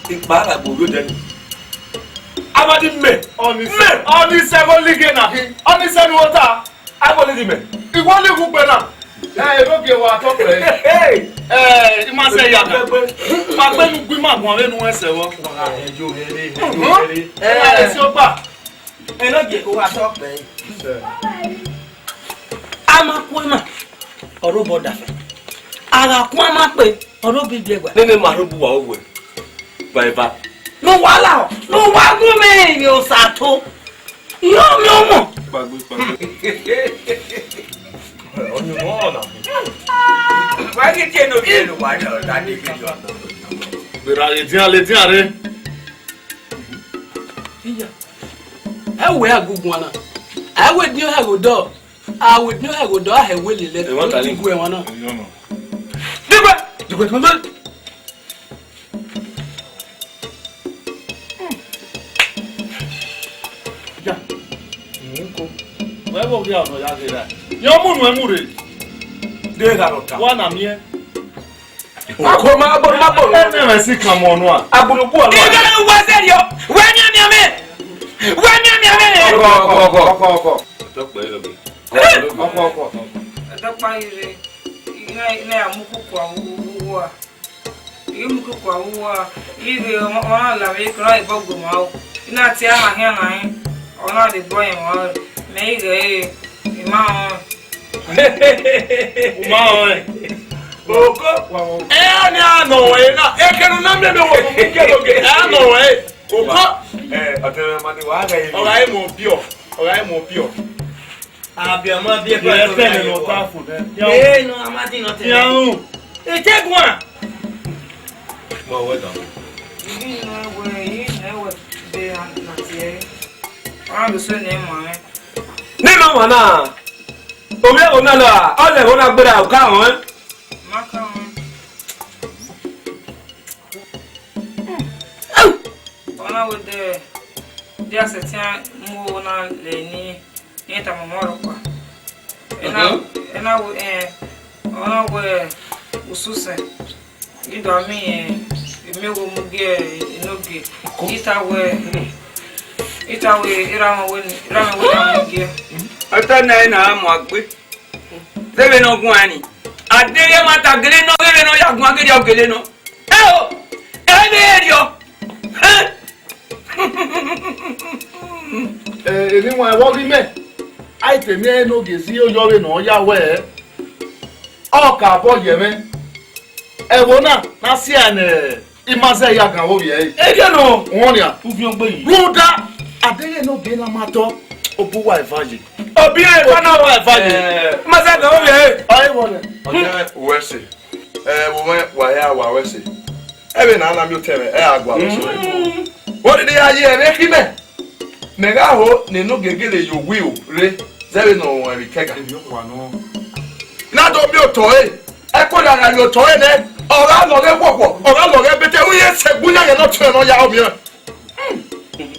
Ikpa la gbo yo dẹ. Amadi mẹ. Ọni sẹ. Mẹ. Ọni sẹ vọ lige na khin. Ọni sẹ nu ota. Agbọn ni mẹ. Iwọ ni wu gbe na. Ẹ, enogie wa tọ pẹ. Hey. Ẹ, I ma zẹ ya na. Ma gbe nu gbe ima guan vbene u ẹsẹ vbọ. Wa ẹjo rere, ẹjo rere. Ẹ, ẹ si ọkpa. Enogie wa tọ pẹ. A ma ku ima. Ọre obọ dafẹ. A gha kuan ma kpe, ọ rre obi biẹ gba. Nene ma rre obu wa owẹ. Gba eva. Ne uwa la, ne uwa gu mwẹ emwi Osato. Iyọ mi ọmọ. Kpagbe, kpagbe. Ọyunmwu ọna. Wa ghi tie ne ovbi ẹre ne uwa yọ, da ne ghe yọ. Gbera ledian, ledian rre. Iya. Ẹ wẹ agunguan na. Ẹ wẹ ediọn hẹ ghodọ. A wẹ ediọn hẹ ghodọ, a hẹ wẹ lele. Ẹ, wa ta ni. Otu gu ẹmwẹ na. Dìgbẹ́! Dìgbẹ́, dìgbẹ́. Ya. Nko. Wẹ vbe ọ ghi a nọ ya ghe ra? Yọ mu nuẹn mu rre. De gha rọ ta. Wa na miẹn. Ko ma bọ, ma bọ. Ẹ nẹ mwẹ si kan mọ nua. Agbulu ku ọnua. Ẹ gha wa sẹ riọ. Wẹ miẹn miẹn mẹ. Wẹ miẹn miẹn mẹ. Ọkọ, ọkọ, ọkọ, ọkọ, ọkọ. Ọtọ kpẹ lọ gbe. Ọkọ, ọkọ. Ọtọ kpa ire. Ina, ina ya mu kuku a wu, wu, wu a. Ina mu kuku a wu a. Ire, ọ, ọ na la vbe kra ibọ gbe ma o. Ina ti a ma hian na hin. Ọ na de bọ yẹn wa. Mẹ ighe e, ima họn. Uma họn. Oko. E a ni a nọ wẹ na. Ekenu na mẹ mẹ wẹ. Kenu ke. A nọ wẹ. Oko. Eh, ọtẹn ma ni wa ga ye. Ọ gha mu biọ. Ọ gha mu biọ. Abiama biẹ. Biẹ fẹ ne nọ ta fo nẹ. Ee, nọ, a ma din nọ tẹ. Fian. Ete guan. Ma wẹ dan. Ibi nọ wẹ, ibi nọ wẹ, be a na tiẹ. Ọna do so ne ma rẹn. Ne ma wa na. Ovbi ẹvbo na la, ọ lẹ ẹvbo na gberra, ọ ka họn ẹn. Ma ka họn. Ọna wẹ dẹ, dia sẹtin mu na lẹ ni. Iran tama ọmọ rhọkpa. Ena, ena wẹ, eh, ọ na wẹ ususẹn, I do miẹn, eh, emiowo mu gie, eh, enogie. I ta wẹ, I ta wẹ, erha mwẹ wẹ ni, erha mwẹ wẹ ne a mu gie. Ọtọ na ẹre na a mu agbe. Zẹvbe ne ọ guan ni. A deghẹ ma ta gele nọ, vbene ọ ya guan gele ọ gele nọ. Ẹ o, ẹ vbe rriọ. Ẹ, emwi wan ẹvbo ghi mẹ, a i te miẹn ne ogie si oyọ vbe ne ọ ya wẹ, ọ ka bọ ye mwẹ. Ẹvbo na, na sia ne ima zẹ ya gan vbe ovbi ẹre. Erriọ nọ. Wọn nia. Uviọn gbe yi. Rhunmwuda, a deghẹ ne ogie na ma tọ, ọ bu uwa eva ye. Obi rẹ eva na. Ọ bu uwa eva ye. Ẹ. Ima zẹ gan vbe ovbi ẹre. Ọ i wọlẹ. Ọ jẹ uwẹ ẹse. Ẹ, vbe mwẹ wa ya wa wẹ ẹse. Ẹvbo na na miẹn otọ mwẹ, ẹ a gua vbe ẹse. Wo dede ya ye ẹmwẹ khin mẹ. Mẹ gha ho ne enogie gele ye owiẹ rre, zẹvbe ne ọ huẹn vbe ikẹga. Na do miẹn otọ ẹre, ẹko na gha ye otọ ẹre nẹ, ọ gha lọghọ ẹkhuọkhuọ, ọ gha lọghọ ẹbete, u ye sẹ egbe uyan yẹ ne ọ tiẹn ne ọ ya miẹn.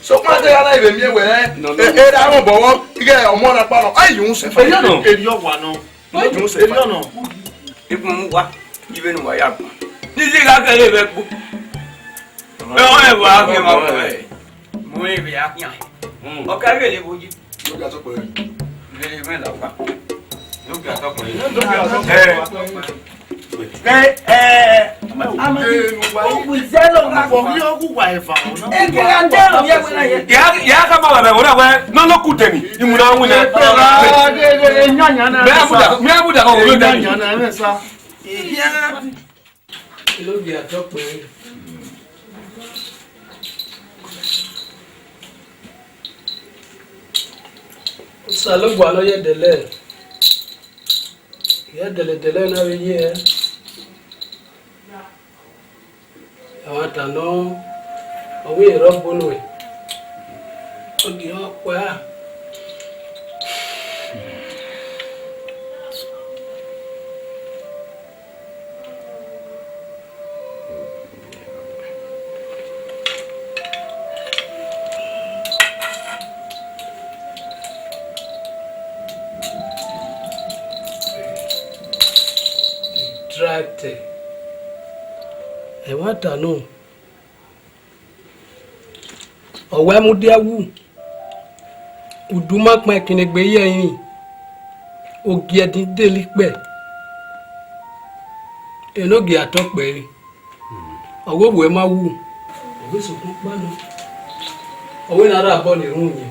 Sokpan, a deghẹ a na vbe miẹn wẹ, erha mwẹ obọ vbọ, ighẹ ọmọ na kpa nọ, a i yu sẹ fa. Erriọ nọ. Erriọ wa nọ. Erriọ nọ. Egun mu wa, ive ne uwa ya gbọn. Ne izi gha kẹre vbe ẹkpo. Ẹ, ọ rẹn vbe a khian ma wẹ. Mu rẹn vbe a khian. Ọ ka ghele vbe oyi. Ghele vbe la wa. Ẹ. Ẹ, ẹ, ama, ama, uwu izẹ lọ gha. Uwu ọghu wa eva. Ekere ande ọ yẹ wẹ na yẹ. Ya, ya ka ma wa wẹ, wẹ, wẹ, no, no, ku temi. Imu na wẹ na. Ẹ, ẹ, ẹ, ẹ, nya, nya na. Mẹ abuda, mẹ abuda, ọ wẹ na. Nya, nya na, ẹ sa. Enogie atọ kpẹre. Osanobua ne ọ ye ẹdẹlẹ, ye ẹdẹlẹdẹlẹ na vbe ye ẹn. Ẹmwata nọ, ọ wẹ rọ gbe nuẹn, ọ gie ọkpẹa. Distracted. Ẹmwata nọ, ọ wa mudia wu, udu ma kpan ekinegbe ye ẹrinmwi, ogie ẹdin dele ikpẹ, enogie atọ kpẹre, ọ wẹ ovbuẹ ma wu, ọ vbe sokpan kpa nọ, ọ wẹ ne a rha obọ ne erhunmwu yẹn.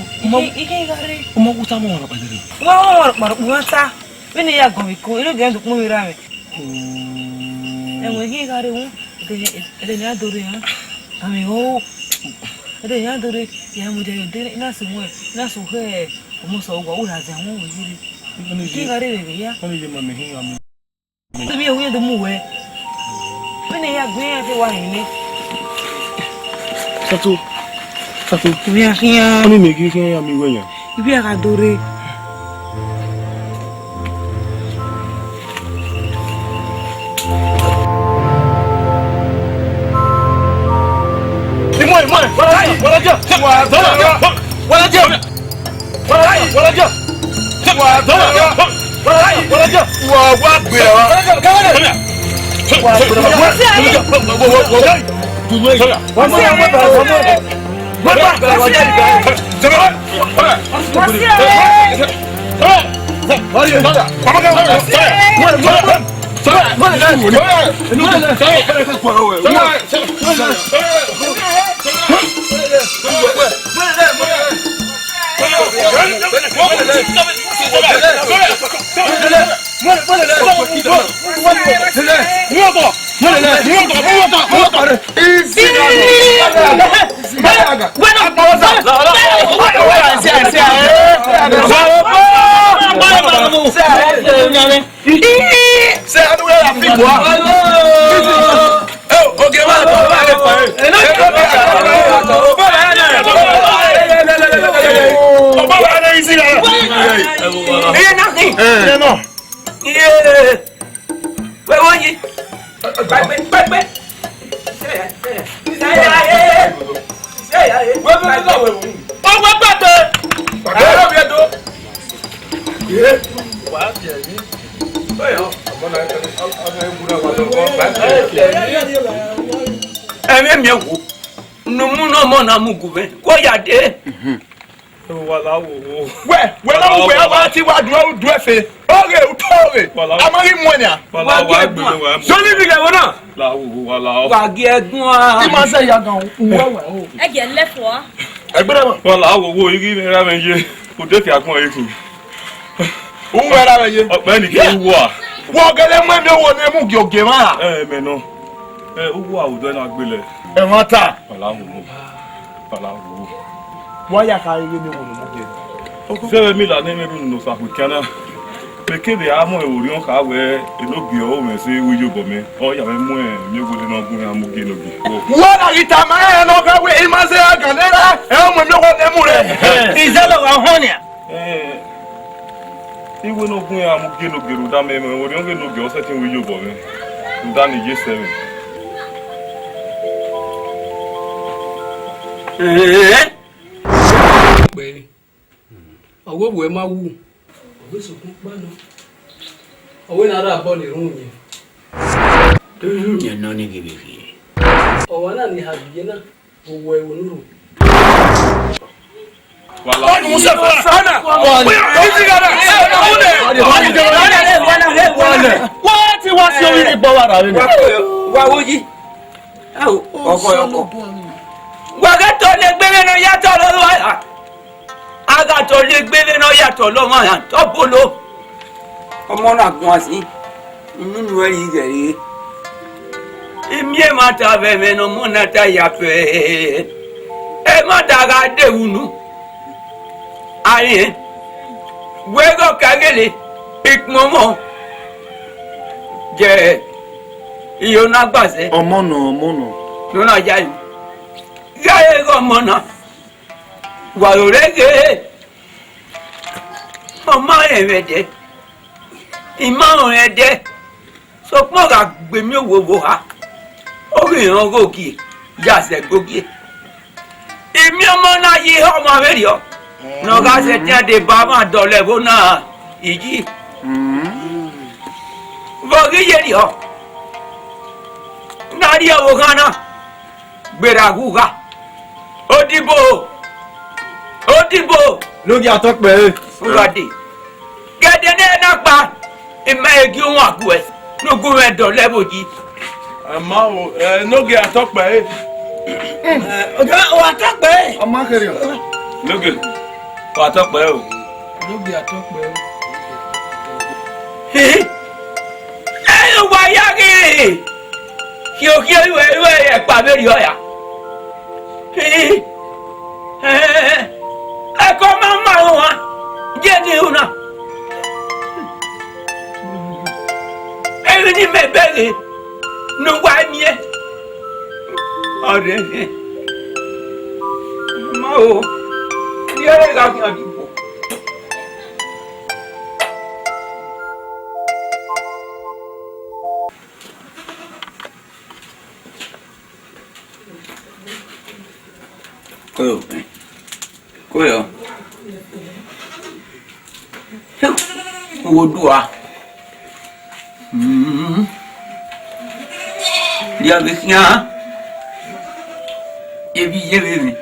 Ike, ike gha rre. Uma wu ta mọ ọmwa kpa dere. Wa wa wa kpa ru ta. Vbene ya gọ vbe ko, eno gẹ do kpọnmwẹ ra mwẹ. Ẹmwẹ ghi gha rre wu, ẹdẹ, ẹdẹ ne a do rre, a mwẹ ho. Ẹdẹ ne a do rre, ya mu dia yo de, na so wẹ, na so khe, ọmọ sẹ owa, u ra zẹ wọn wẹ yere. Ghi gha rre vbe ya. Ọni ye ma mẹ hin gha mu. Tobia wẹ do mu wẹ. Vbene ya gbe ya te wa hin nẹ. Sato, Sato. Tobia khian. Ọni mẹ ghi khian ya mi wẹ yan. Ibi a gha do rre. Imọ, imọ, wala jẹ, wala jẹ, wala jẹ, wala jẹ. Wala jẹ, wala jẹ. Wala jẹ, wala jẹ. Wa, wa gbe wa. Wa gbe wa. Wa gbe wa. Sẹ, a do ya fi bua. Ẹ, oge ma tọ, ma le pa e. Ọba wa na isi la. Iye na khin. Ẹ nọ. Iye. Wẹ wo yi. Pẹpẹ, pẹpẹ. Ọgbẹ pẹpẹ. Ẹ lọ bi ẹdọ. Ye. Wa bi ẹyin. Ẹmwẹ miẹn wo, ne u mu ne ọmọ na mu gu mwẹ, wẹ ya dee. Wa la wo wo. Wẹ, wẹ na mu wẹ, a wa ti wa du, du ẹfe. Oghe, u to oghe. Wa la wo. A ma ghi muẹn nia. Wa la wo, wa gbe wa mu. Sọni bi gẹ wo na. La wo wo, wa la wo. Wa gi ẹguan. I ma zẹ ya gan, u wẹ wẹ o. Ẹ jẹ lẹ fua. Ẹgbẹrẹ mọ. Wa la wo wo, igi mẹ ra mẹ ye. U de fi agbọn ye khin. U wẹ ra mẹ ye. Ọkpẹ ni ke u wa. Wọ gẹlẹ mu emwi owo ne mu gie ogie mwa. Ẹ, mẹ nọ. Ẹ, u wa, u dẹ na gbele. Ẹmwata. Wa la wo wo. Wa la wo wo. Wa ya kha ye emwi owo ne mu gie. Zẹvbe mi la ne mẹ rhunmwuda Osa khu ikian na. Mẹ kevbe a mu ẹvbo orhiọn kha wẹ, enogie ọre mwẹ zẹ vbe iyobọ mẹ, ọ ya mwẹ mu emiowo ne ọ gun iran mu gie enogie. Wẹ na ghi tama rẹn ne ọ gha wẹ, I ma zẹ ra gan ne ra, ẹ, ọ mu emiowo ne mu rẹ. Izẹdẹ wa họn nia. Ẹ, iwe ne ọ gun iran mu gie enogie rhunmwuda mẹ, mẹ orhiọn ghe enogie ọ sẹtin vbe iyobọ mwẹ. Rhunmwuda ne I ye sẹ mwẹ. Ẹ? Kpẹre. Ọ wẹ ovbuẹ ma wu, ọ wẹ sokpan kpa nọ, ọ wẹ ne a rre abọ ne erhunmwu yẹn. Erhunmwu yẹn nọ ni ghi vbe rhie. Ọmwa na ni ha viẹ na, ọ wẹ ẹvbo ne u rho. Wala. Ọni Musa fana. Ọni. Ọni. Ọni. Ọni. Ọni. Wa ti wa si omi ni gbọ wa ra vbe nẹ. Wa wo yi. Ao, ọkọ, ọkọ. Wa gha tọ ne egbe vbene ọ ya tọ lọ, a gha tọ ne egbe vbene ọ ya tọ lọ, ọmọ ya tọ bolo. Ọmọ na guan sin, unu nu ẹre ighẹ re. Imiẹmwata vbe ẹmwẹ ne ọmọ na ta ya fẹ, ẹmwata gha de unu. Ariẹn, wẹ ghe ọ ka ghele ikpọnmwọ jẹ iyo na gba zẹ. Ọmọ nọ, ọmọ nọ. Ne ọ na yae. Gha re ghe ọmọ na, wa ro re ghe, ọ ma rẹn mwẹ ẹdẹ, I ma rẹn ẹdẹ, sokpan ọ gha gbe emiọvbo vbe oha, ọ ghi rẹn ọghe ogie, ya zẹ ẹgogie. Imiọmọ na yi ihe ọmwa vberriọ, ne ọ gha sẹtin deba mwa dọlọ ẹvbo na iyi. Vbe ọ ghi ye rriọ, ne a rrie ọvbokhan na, gberra ghe ugha. Odibo, odibo. Ne ogie atọ kpẹre. Ugha de. Gẹdẹ ne na kpa, ima egi uwan guẹ, ne u gu mwẹ dọlọ ẹvbo yi. Ama o, ẹ, ne ogie atọ kpẹre. Ẹ, ogie, o atọ kpẹre. Ọma kherriọ. Ne ogie, o atọ kpẹre o. Ne ogie atọ kpẹre. Hii. Ẹ, wa ya ghe. Khiokhi ruẹ, ruẹ ẹkpa vberriọ ya. Hii. Ẹko ma ma wan, je ni una. Emwi ni mẹ bẹghe ne uwa miẹn. Ọrẹ ma o, iye gha khian dugbo. Koyo. Koyo. Wo dua. Mm. Dia vbe khian. Ebi ye vbe mi.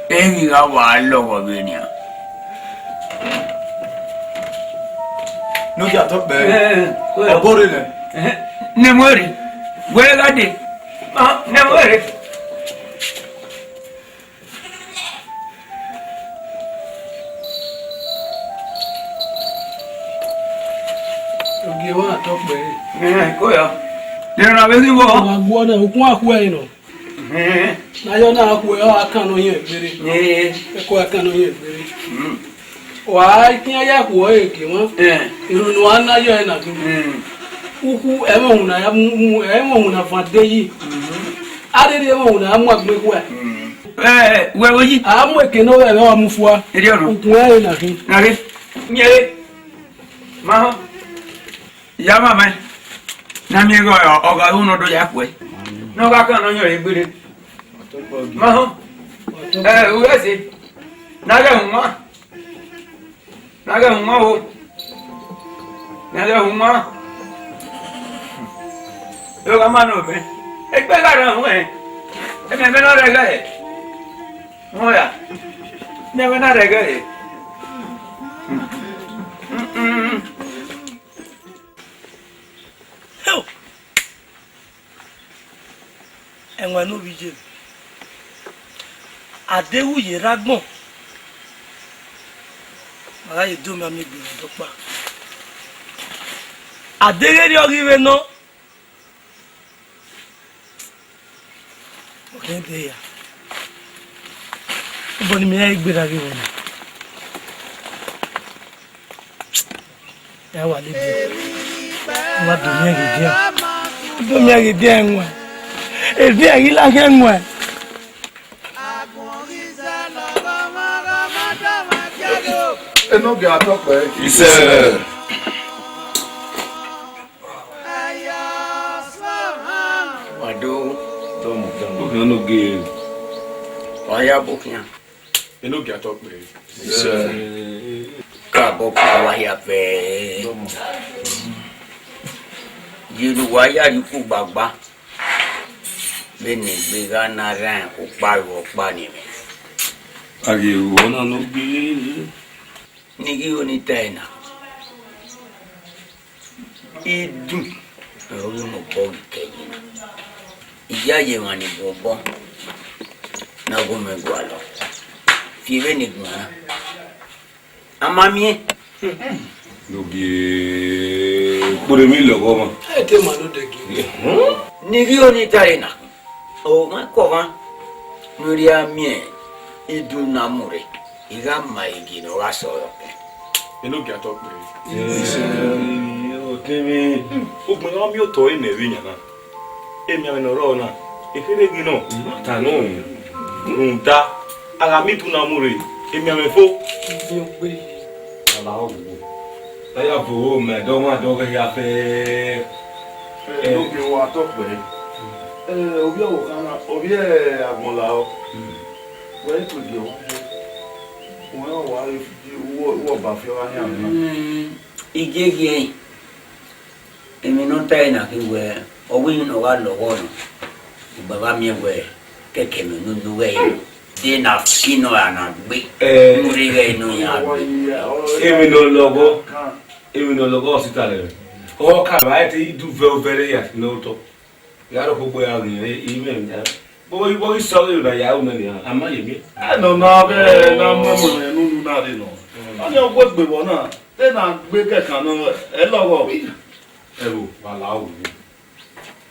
Emwi gha wa lọghọ vbe nian. Ne ọ ya tọ kpẹ. Eh, eh, eh. Ọ bọ rre nẹ. Eh, ne mu rre. Wẹ gha dee. Ah, ne mu rre. Ogie wa tọ kpẹ. Eh, ko ya. Dee na vbe ghi vọ. Wa guọ nẹ, ukun akhuẹ nọ. Eh. Na yọ na akhuẹ, ọ a kan nọ yẹn gbere. Eh. Ẹko a kan nọ yẹn gbere. Mm. Wa khian ya khuọ ẹre gie mwa. Eh. Irun ne uwa na yọ ẹre na gbe. Mm. Ukhu ẹmwẹ uhunmwu na ya mu, mu, ẹmwẹ uhunmwu na van de yi. Mm. A rherhe ẹmwẹ uhunmwu na ya mu agbọn ekhua. Mm. Eh, wẹ vbe yi? A mu eke ne ọ vbe ẹmwẹ wa mu fua. Erriọ nọ. Ukun ẹre na khin. Na re. Nyere. Ma họn. Ya mama. Na miẹn ghe ọ, ọ gha ru ne ọ do ya khuẹ. Ne ọ gha kan ne ọ yẹn re gbere. Ma họn. Eh, u ghẹ se. Na ghẹ huma. Na ghẹ huma o. Na ghẹ huma. Ẹ gha ma nọ mẹ. Egbe gha rran họn ẹ. Ẹmẹ mẹ na rẹgẹ ẹ. Họn ya. Ẹmẹ mẹ na rẹgẹ ẹ. Hell! Ẹwaẹn ne ovbi iye, a deghẹ u ye rre agbọn, ma gha ye do mianmian egbe vbe ọdọ ọkpa. A deghẹ erriọ ghi vbe nọ, ọ khian de ya. Obọ ne imẹ ya gberra ghe vbe nọ. Ya wa le biẹ. Wa do miẹn ghe diẹ. Do miẹn ghe diẹ ẹwaẹn. Ediẹ ghi la khian ẹwaẹn. Enogie atọkpẹ. Isẹ. Wa do. Dọmọ, dọmọ. Okhian nogie. Wa ya bu okhian. Enogie atọkpẹ. Kabọ kpa wa hia fẹ. Ye ne uwa ya rhie ukhu gbagba. Vbene egbe gha na rran ukpa ru ọkpa ni mwẹ. A ghi ru ọna ne ọ gbe. Ne I ghi ru ni tae na. Idun ọre ọ ghi mobọ ghi kẹ yi na. Iyayi emwa ni bu obọ na gu mwẹ gualọ. Fi vbene I guan na. A ma miẹn. Nogie, kpọnmwẹ emwi lọghọ ọmwa. Ẹ te ma ne odẹ gie. Ne I ghi ru ni tae na. Ọmwa kọmwa ne u rhia miẹn idun na mu rre, I gha ma gie ne ọ gha sẹ ọre ọkẹn. Enogie atọkpẹ. Otinmwi, ugbẹn ne ọ miẹn otọ ẹre nẹ vbe yan na. Emianmwẹ ne ọ rrọọ na, ekherhe ghi nọ, ma ta nọ. Rhunmwuda, a gha miẹn idun na mu rre, emianmwẹ fo. Ọla ọghugu. A ya vo mẹ dọmwadẹ ọghẹ hia fẹ. Enogie wa tọ kpẹ. Ovbi ọvbokhan na, ovbi agbọn lahọ. Wẹ i tuẹ gie ọmwa fo. Wẹ wa re fi uwọ, uwọ ba fi ọgha yan na. Igiegi ẹre, emwi ne ọ tae na khin wẹẹ, ọ wẹ emwi ne ọ gha lọghọ nọ, ugbẹn vbe a miẹn wẹẹ, kẹkẹ mẹ ne unu ghẹ re, de na fi nọ ra na gbe, unu rre ghẹ nọ ya gbe. Emwi ne ọ lọghọ, emwi ne ọ lọghọ ọsita rẹ, ọ ka vba ẹte idu vẹ ovẹn rre ya ne otọ. Ya rọ khogbo ya ghi rre, imẹ vbe ya. Vbọ ghi sọ ghe na ya ru nẹ nian, a ma ye miẹn. Ẹnọ na vbe na mu ẹmwẹ ne unu na rre nọ. Ọni ọ gu egbe vbọ na, te na gbe kẹkan nọ, ẹ lọghọ. Ẹvbo, wa la wu.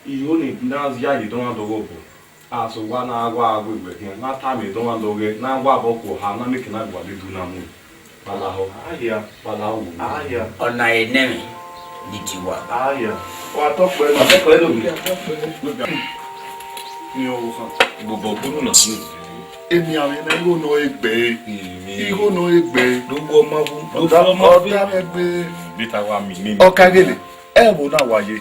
Iro ni na ya ye dọmwadẹ ọghọbọ. A sẹ owa na wa gu egbe khian, na tama dọmwadẹ ọghẹ, na wa vbọ ku oha, na mieke na gualọ idu na mu. Kpalahọ. Ahia. Kpalahọ. Ahia. Ọna enẹmwẹ ni di wa. Ahia. Wa tọ kpẹ. Wa tọ kpẹ do. Ni o khan. Gbogbo gbunu na. Emi avbe na igho nọ egbe. Igho nọ egbe. Do wọ ma wu. Do fọ ma wu. Ọda mẹ gbe. Bi ta wa mi mi. Ọka gele. Ẹ wo na wa ye.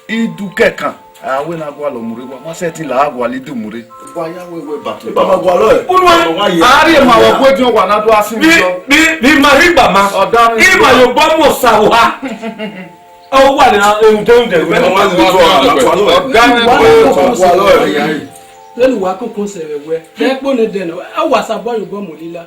Idu kẹkan, a wẹ ne a gualọ mu rre, wa ma sẹtin la a gualọ idu mu rre. Wa ya wẹ wẹ ba. Baba gualọ ẹ. Unu ẹ, a rhie ma wẹ ọgua ediọn wa na do a sin. Bi, bi, bi ma rhie igba ma. Ọda ni. Ima yo gbọ mu osa oha. Ọ wa ni ehun de ehun de. Ọga ni gualọ ẹ. Vbene uwa koko sẹ vbe ẹwẹ, vbe ẹkpo ne dẹn nọ, a wa sabọ ye obọ mu lila.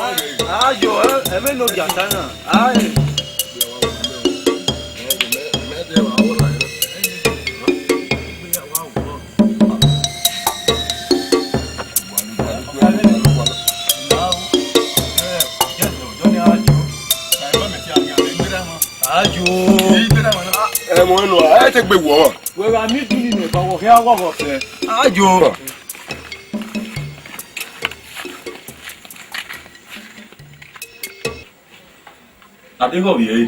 Ayo, ẹmwẹ ne ọ ya ta na. Aye. Ajo. Ẹmwẹ nọ, ẹ te gbe wọ. Wẹ gha miẹn idin ni nẹ, ba wọ khian ghọghọ fẹ. Ajo. A deghẹ ọ vbiẹ ẹre.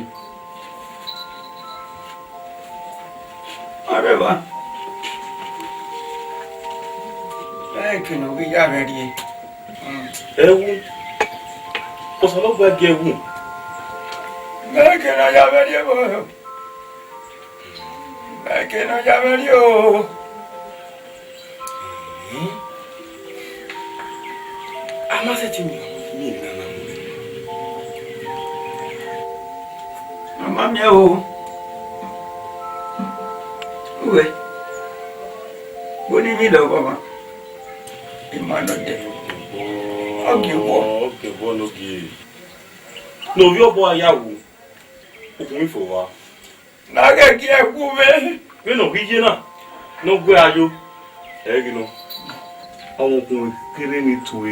Ọrẹvba. Ẹ ke ne ọ ghi ya vbe rrie. Ẹwu. Osanobua gie ẹwu. Ẹ ke ne ọ ya vbe rrie vbo. Ẹ ke ne ọ ya vbe rrie o. A ma sẹtin miẹn ọmọ ne emwi na na mu rre. A ma miẹn o. Uwẹ. Vbọ ne I vbe lẹ ọghọmwa? I ma nọ dẹ. Ọ gie wọ. Ọ gie wọ ne ọ gie. Ne ovbi obọ a ya wu, ukhunmwu ifo vba. Ne a ghẹ gie ẹwu mwẹ. Vbene ọ ghi ye na, ne ọ gu ẹre yo, ẹ i ghi nọ. Ọmọkhuẹn kherhe ni tue,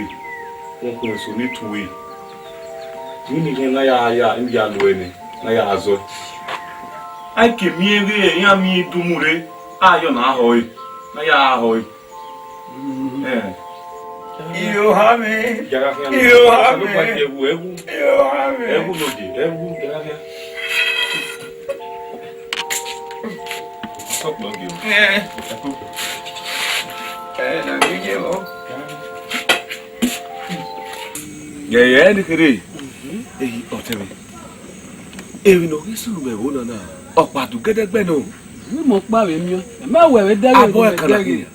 ọmọkhuẹn eso ni tue. Vbene I khian na ya ya, I ya lo ẹre nẹ, ne a ya zọe. A i ke miẹn ighẹ iran miẹn idumu rre, a yọ ne a họ ẹre, ne a ya họ ẹre. Ẹn. Iroha mwẹ. Iroha mwẹ. Iroha mwẹ. Ẹwu, ẹwu. Iroha mwẹ. Ẹwu lode, ẹwu, ya gha khian. Sọkpọ gio. Ẹn. Ẹkú. Ẹ na ghi ye vbọ. Yẹyẹ ni kherhe. Ehi, ọtẹn mwẹ. Emwi ne ọ ghi sunu vbe ẹvbo na na, ọkpa do gẹdẹgbẹ nọ. Vbe imẹ ọkpa vbe miẹn, ẹ ma wẹ vbe dẹghe. Abọ ẹkan na khin.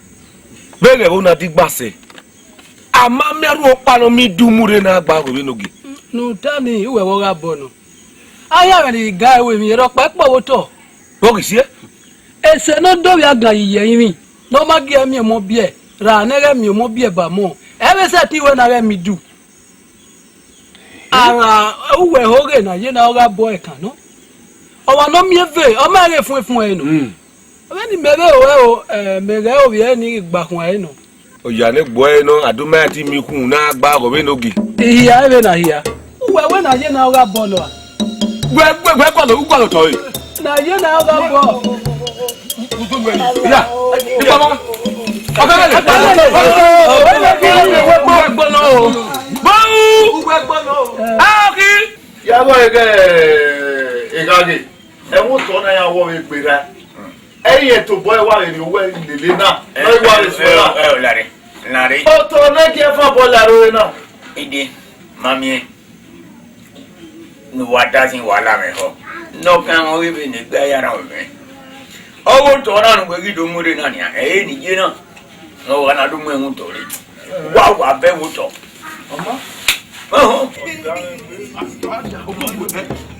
Vbe ẹghẹ ẹvbo na digba sẹ, a ma miẹn arhu ọkpa ne ọ miẹn idumu rre ne a gba ghe vbene ogie. Ne u ta ni, uwẹ vbe ọ gha bọ nọ. A ya vbe ne I ga ẹre emwi, rhọkpa ẹkpo vbe otọ. Vbọ ghi siẹ? Ese ne ọ do vbe agan ye iyẹ ẹrinmwi, ne ọ ma gie miẹn ọmọ biẹ, ra ne ghẹ miẹn ọmọ biẹ ba ọmọ, ẹ vbe sẹtin wẹ ne a ghẹ miẹn idu. Ara uwẹ ho ghe ne a ye ne ọ gha bọ ẹkan nọ. Ọmwa ne ọ miẹn eve, ọ ma ghe fuẹnfuẹn ẹre nọ. Vbene imẹ vbe ro ẹre o, ẹ, mẹ ghẹ ovbi ẹre ni ghi gba khuan ẹre nọ. Ọ ya ne egbe ẹre nọ, a do ma ya te miẹn ukhunmwu ne a gba ghe vbene ogie. I hia vbene a hia. Uwẹ wẹ ne a ye ne ọ gha bọ nọ a? Wẹ, wẹ, wẹ gualọ, u gualọ otọ re. Ne a ye ne ọ gha bọ. Iya, ikpọmọ. Ọkẹlẹ. Uwẹ gbọ nọ o. Bọu. Uwẹ gbọ nọ o. Aki. Ya vọ eghe, egha ghe. Ẹmwẹ otọ na ya wọ vbe gberra. Ẹ i rẹn tobọ ẹre wa vbe rhie owẹ lele na, ne ọ i wa vbe suẹn na. Ẹ, ẹ, ẹ, lare, lare. Otọ ne gie ẹfọn bọ lare ore na. Ide, ma miẹn ne uwa da sin wa la mwẹ họ. Ne ọ kan mwẹ vbe ne egbe ya rhan mwẹ. Ọ ghe otọ na ne uwẹ ghi do mu rre na nian, ẹ i re ne I ye na. Ne ọ gha na do mu ẹmwẹ otọ rre. Wa wa vẹ vbe otọ. Ọmọ. Ọhọ.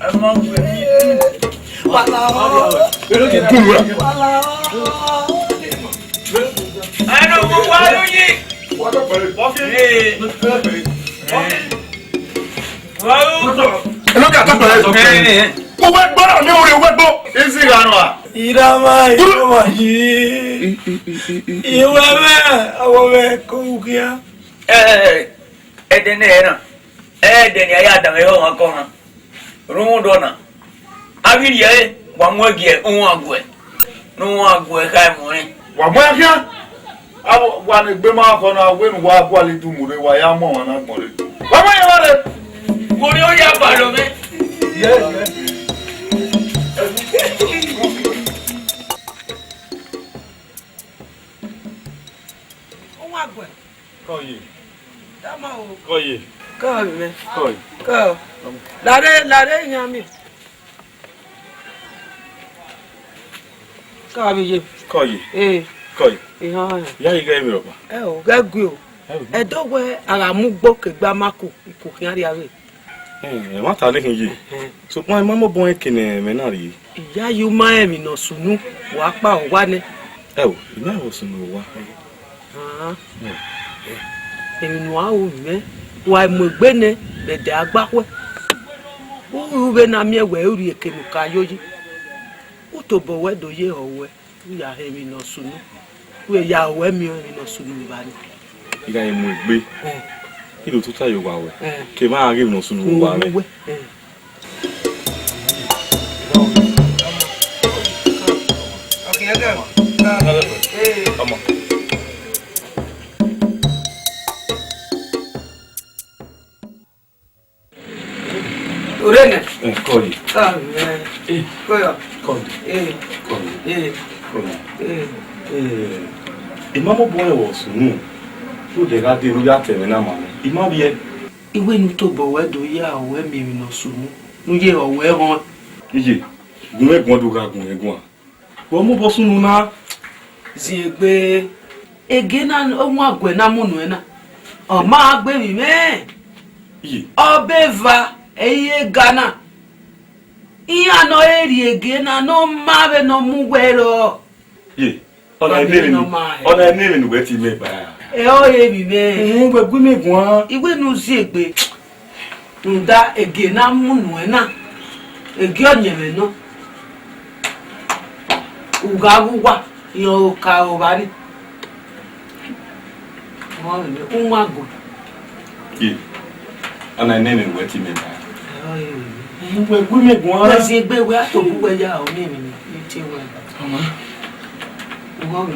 Ẹ ma wẹ. Wala. Ẹ lọ jẹ kúrú rẹ. Wala. Ẹ lọ wọ wa lóye. Wa tó pẹ̀lú. Ee. Wa ló. Ẹ lọ kí a tó pẹ̀lú. Ẹ, ẹ, ẹ. Mo wẹ gbọ́dọ̀ mi, mo lè wẹ gbọ́. Isi gha nọ a? Irama, irama yi. Iwe mẹ, awo mẹ ko ukia. Ẹ, ẹ, ẹ, ẹdẹ nẹ ẹ na. Ẹdẹ ne a ya danmwẹ ọmwa kọ na, rhunmwuda ọna, avbe irhiẹre wa mu ẹgie uhunmwu aguẹ, ne uhunmwu aguẹ kha ẹmwẹ ọnrẹn. Wa mu ẹn khian. Avbe wa ne egbe ma khọ na, wẹ ne uwa gualọ idu mu rre, wa ya mu ọmwa na gbọn rre. Wa mu ẹn ye evba rre. Wo ni ọ ya balọ mwẹ? Yes, yes. Uhunmwu aguẹ. Kọ ye. Dama o. Kọ ye. Kọ ye. Kọ ye. Kọ. Lare, lare, iyan mi. Kọ vbe ye. Kọ ye. Eh. Kọ ye. Ihan. Ya ye ghe vbe rọba. Ẹ o, ghẹ gue o. Ẹ o. Ẹdẹ wẹ a gha mu ugbo ke egbe amaku, iko khian rria vbe. Ẹmwata nekhin ye, sokpan I ma mobọ rẹn eke ne ẹmwẹ na rrie. Iyayi, u ma rẹn emwi ne ọ sunu, wa kpa owa nẹ. Ẹ o, I ma rẹn emwi ne ọ sunu owa. Emwi ne uwa ru mwẹ, wa mu egbe nẹ vbe ẹdẹ agbakhwẹ. U ru vbene a miẹn wẹ u rhie eke ne u ka yo yi, u tobọ wẹ do ye ehọ ruẹ. U ya họn emwi ne ọ sunu, u ya ruẹ miẹn emwi ne ọ sunu vbe evba nii. I gha mu egbe, I do tota ye owa ruẹ, ke emwa gha ghe emwi ne ọ sunu vbe owa mwẹ. Ore nẹ. Eh, kọ ye. Amen. Eh. Kọ ya. Kọ ye. Eh. Kọ ye. Eh. Kọ ye. Eh. Eh. I ma mobọ rẹn vbe ọ sunu. Rhunmwuda gha dee ne u ya ta ẹmwẹ na ma mwẹ, I ma vbiẹ. I wẹ ne u tobọ wẹ do ya ruẹ miẹn emwi ne ọ sunu, ne u ye ehọ ruẹ họn. Iye, gu mwẹ guan do gha gu mwẹ guan. Vbe ọ mobọ sunu na? Ziengbe, ege na uhunmwu aguẹ na mu nuẹn na, ọ ma gbe emwi mwẹ. Iye. Ọbe eva, ẹ i re ga na. Iran ne ọ rhie ege na ne ọ ma vbene ọ mu wẹ rrọọ. Ye, ọna i ne emwi ne, ọna i ne emwi ne uwẹ te mẹ ba. Ẹ ọ re emwi mwẹ. Uhun, wẹ gu imẹ guan. I wẹ ne u ziengbe. Rhunmwuda ege ne a mu nuẹn na, ege ọyẹnmwẹ nọ, u gha ghe uwa, rẹn ọre okaro vba nii. Ọmọ mwẹ, u ma gu. Ye, ọna i ne emwi ne uwẹ te mẹ ba. Ẹ ọ re emwi mwẹ. Wẹ gu imẹ guan. Wẹ ziengbe wẹ a tobọ uwẹ ya, ọ miẹn emwi ne I tie wẹ. Ọmọ. Ọmọ mwẹ.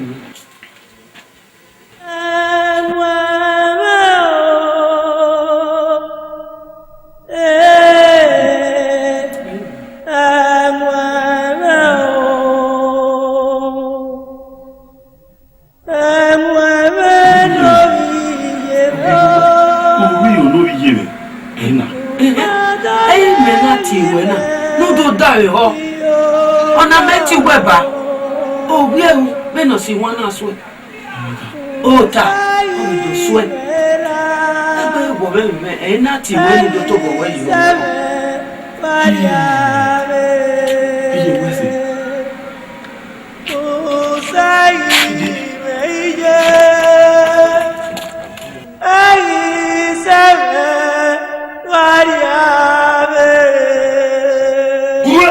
Ovbi olori ye mwẹ, ẹ na. Ẹ i mẹ na tie ruẹ na, ne u do davbe họ. Ọna mẹ tie uwẹ ba, ovbi ẹru vbene ọ si wan na suẹ. Ota, ọ vbe do suẹ. Egbe wọ vbe mwẹ, ẹ i na tie ruẹ ne u do tobọ wẹ ye. Iye wẹ sẹ. Uwẹ!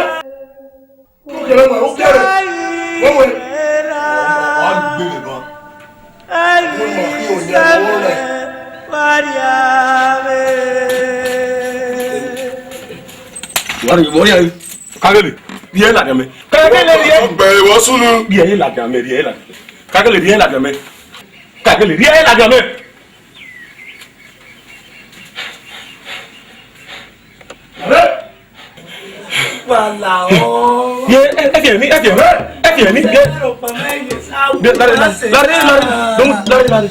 Ukẹrẹ wẹ, ukẹrẹ. Wẹ wẹ. Ọ gbe vbe ban. Wẹ ma fi oyan wọ rẹ. Wari, wari ayi. Kagele, rhie ladian mẹ. Kagele, rhie. Ọgbẹ wọ sunu. Rhie ladian mẹ, rhie ladian mẹ. Kagele, rhie ladian mẹ. Kagele, rhie ladian mẹ. Wala o. Ye, ẹ, ẹ fi ẹmí, ẹ fi ẹmí, ẹ fi ẹmí, ye. Ye, lare, lare, lare, lare, don't, lare, lare.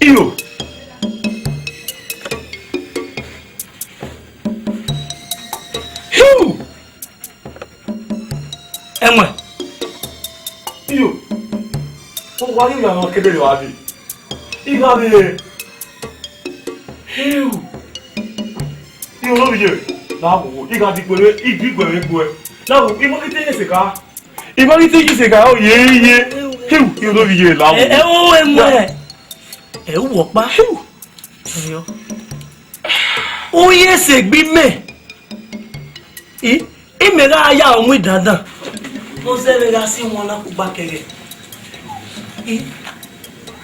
Iyo. Hiu. Ẹmwẹ. Iyo. Ọ wa ghi gha mwa kedere wa bi. I gha vbe. Hiu. Iyo, no vbe ye. Na wo, I gha di gbe, I di gbe vbe gbe. Na wo, I ma ghi te ye seka. I ma ghi te ye seka, o ye ye. Hiu, iyo, no vbe ye la wo. Ẹ, ẹ, o, ẹmwẹ. Ẹ, u wọ kpa. Hiu. Iyo. U ye sẹ egbe mẹ. I, imẹ gha ya ọmọ dandan. Ọ zẹ vbe gha si wọn na kugba kẹghẹ. I,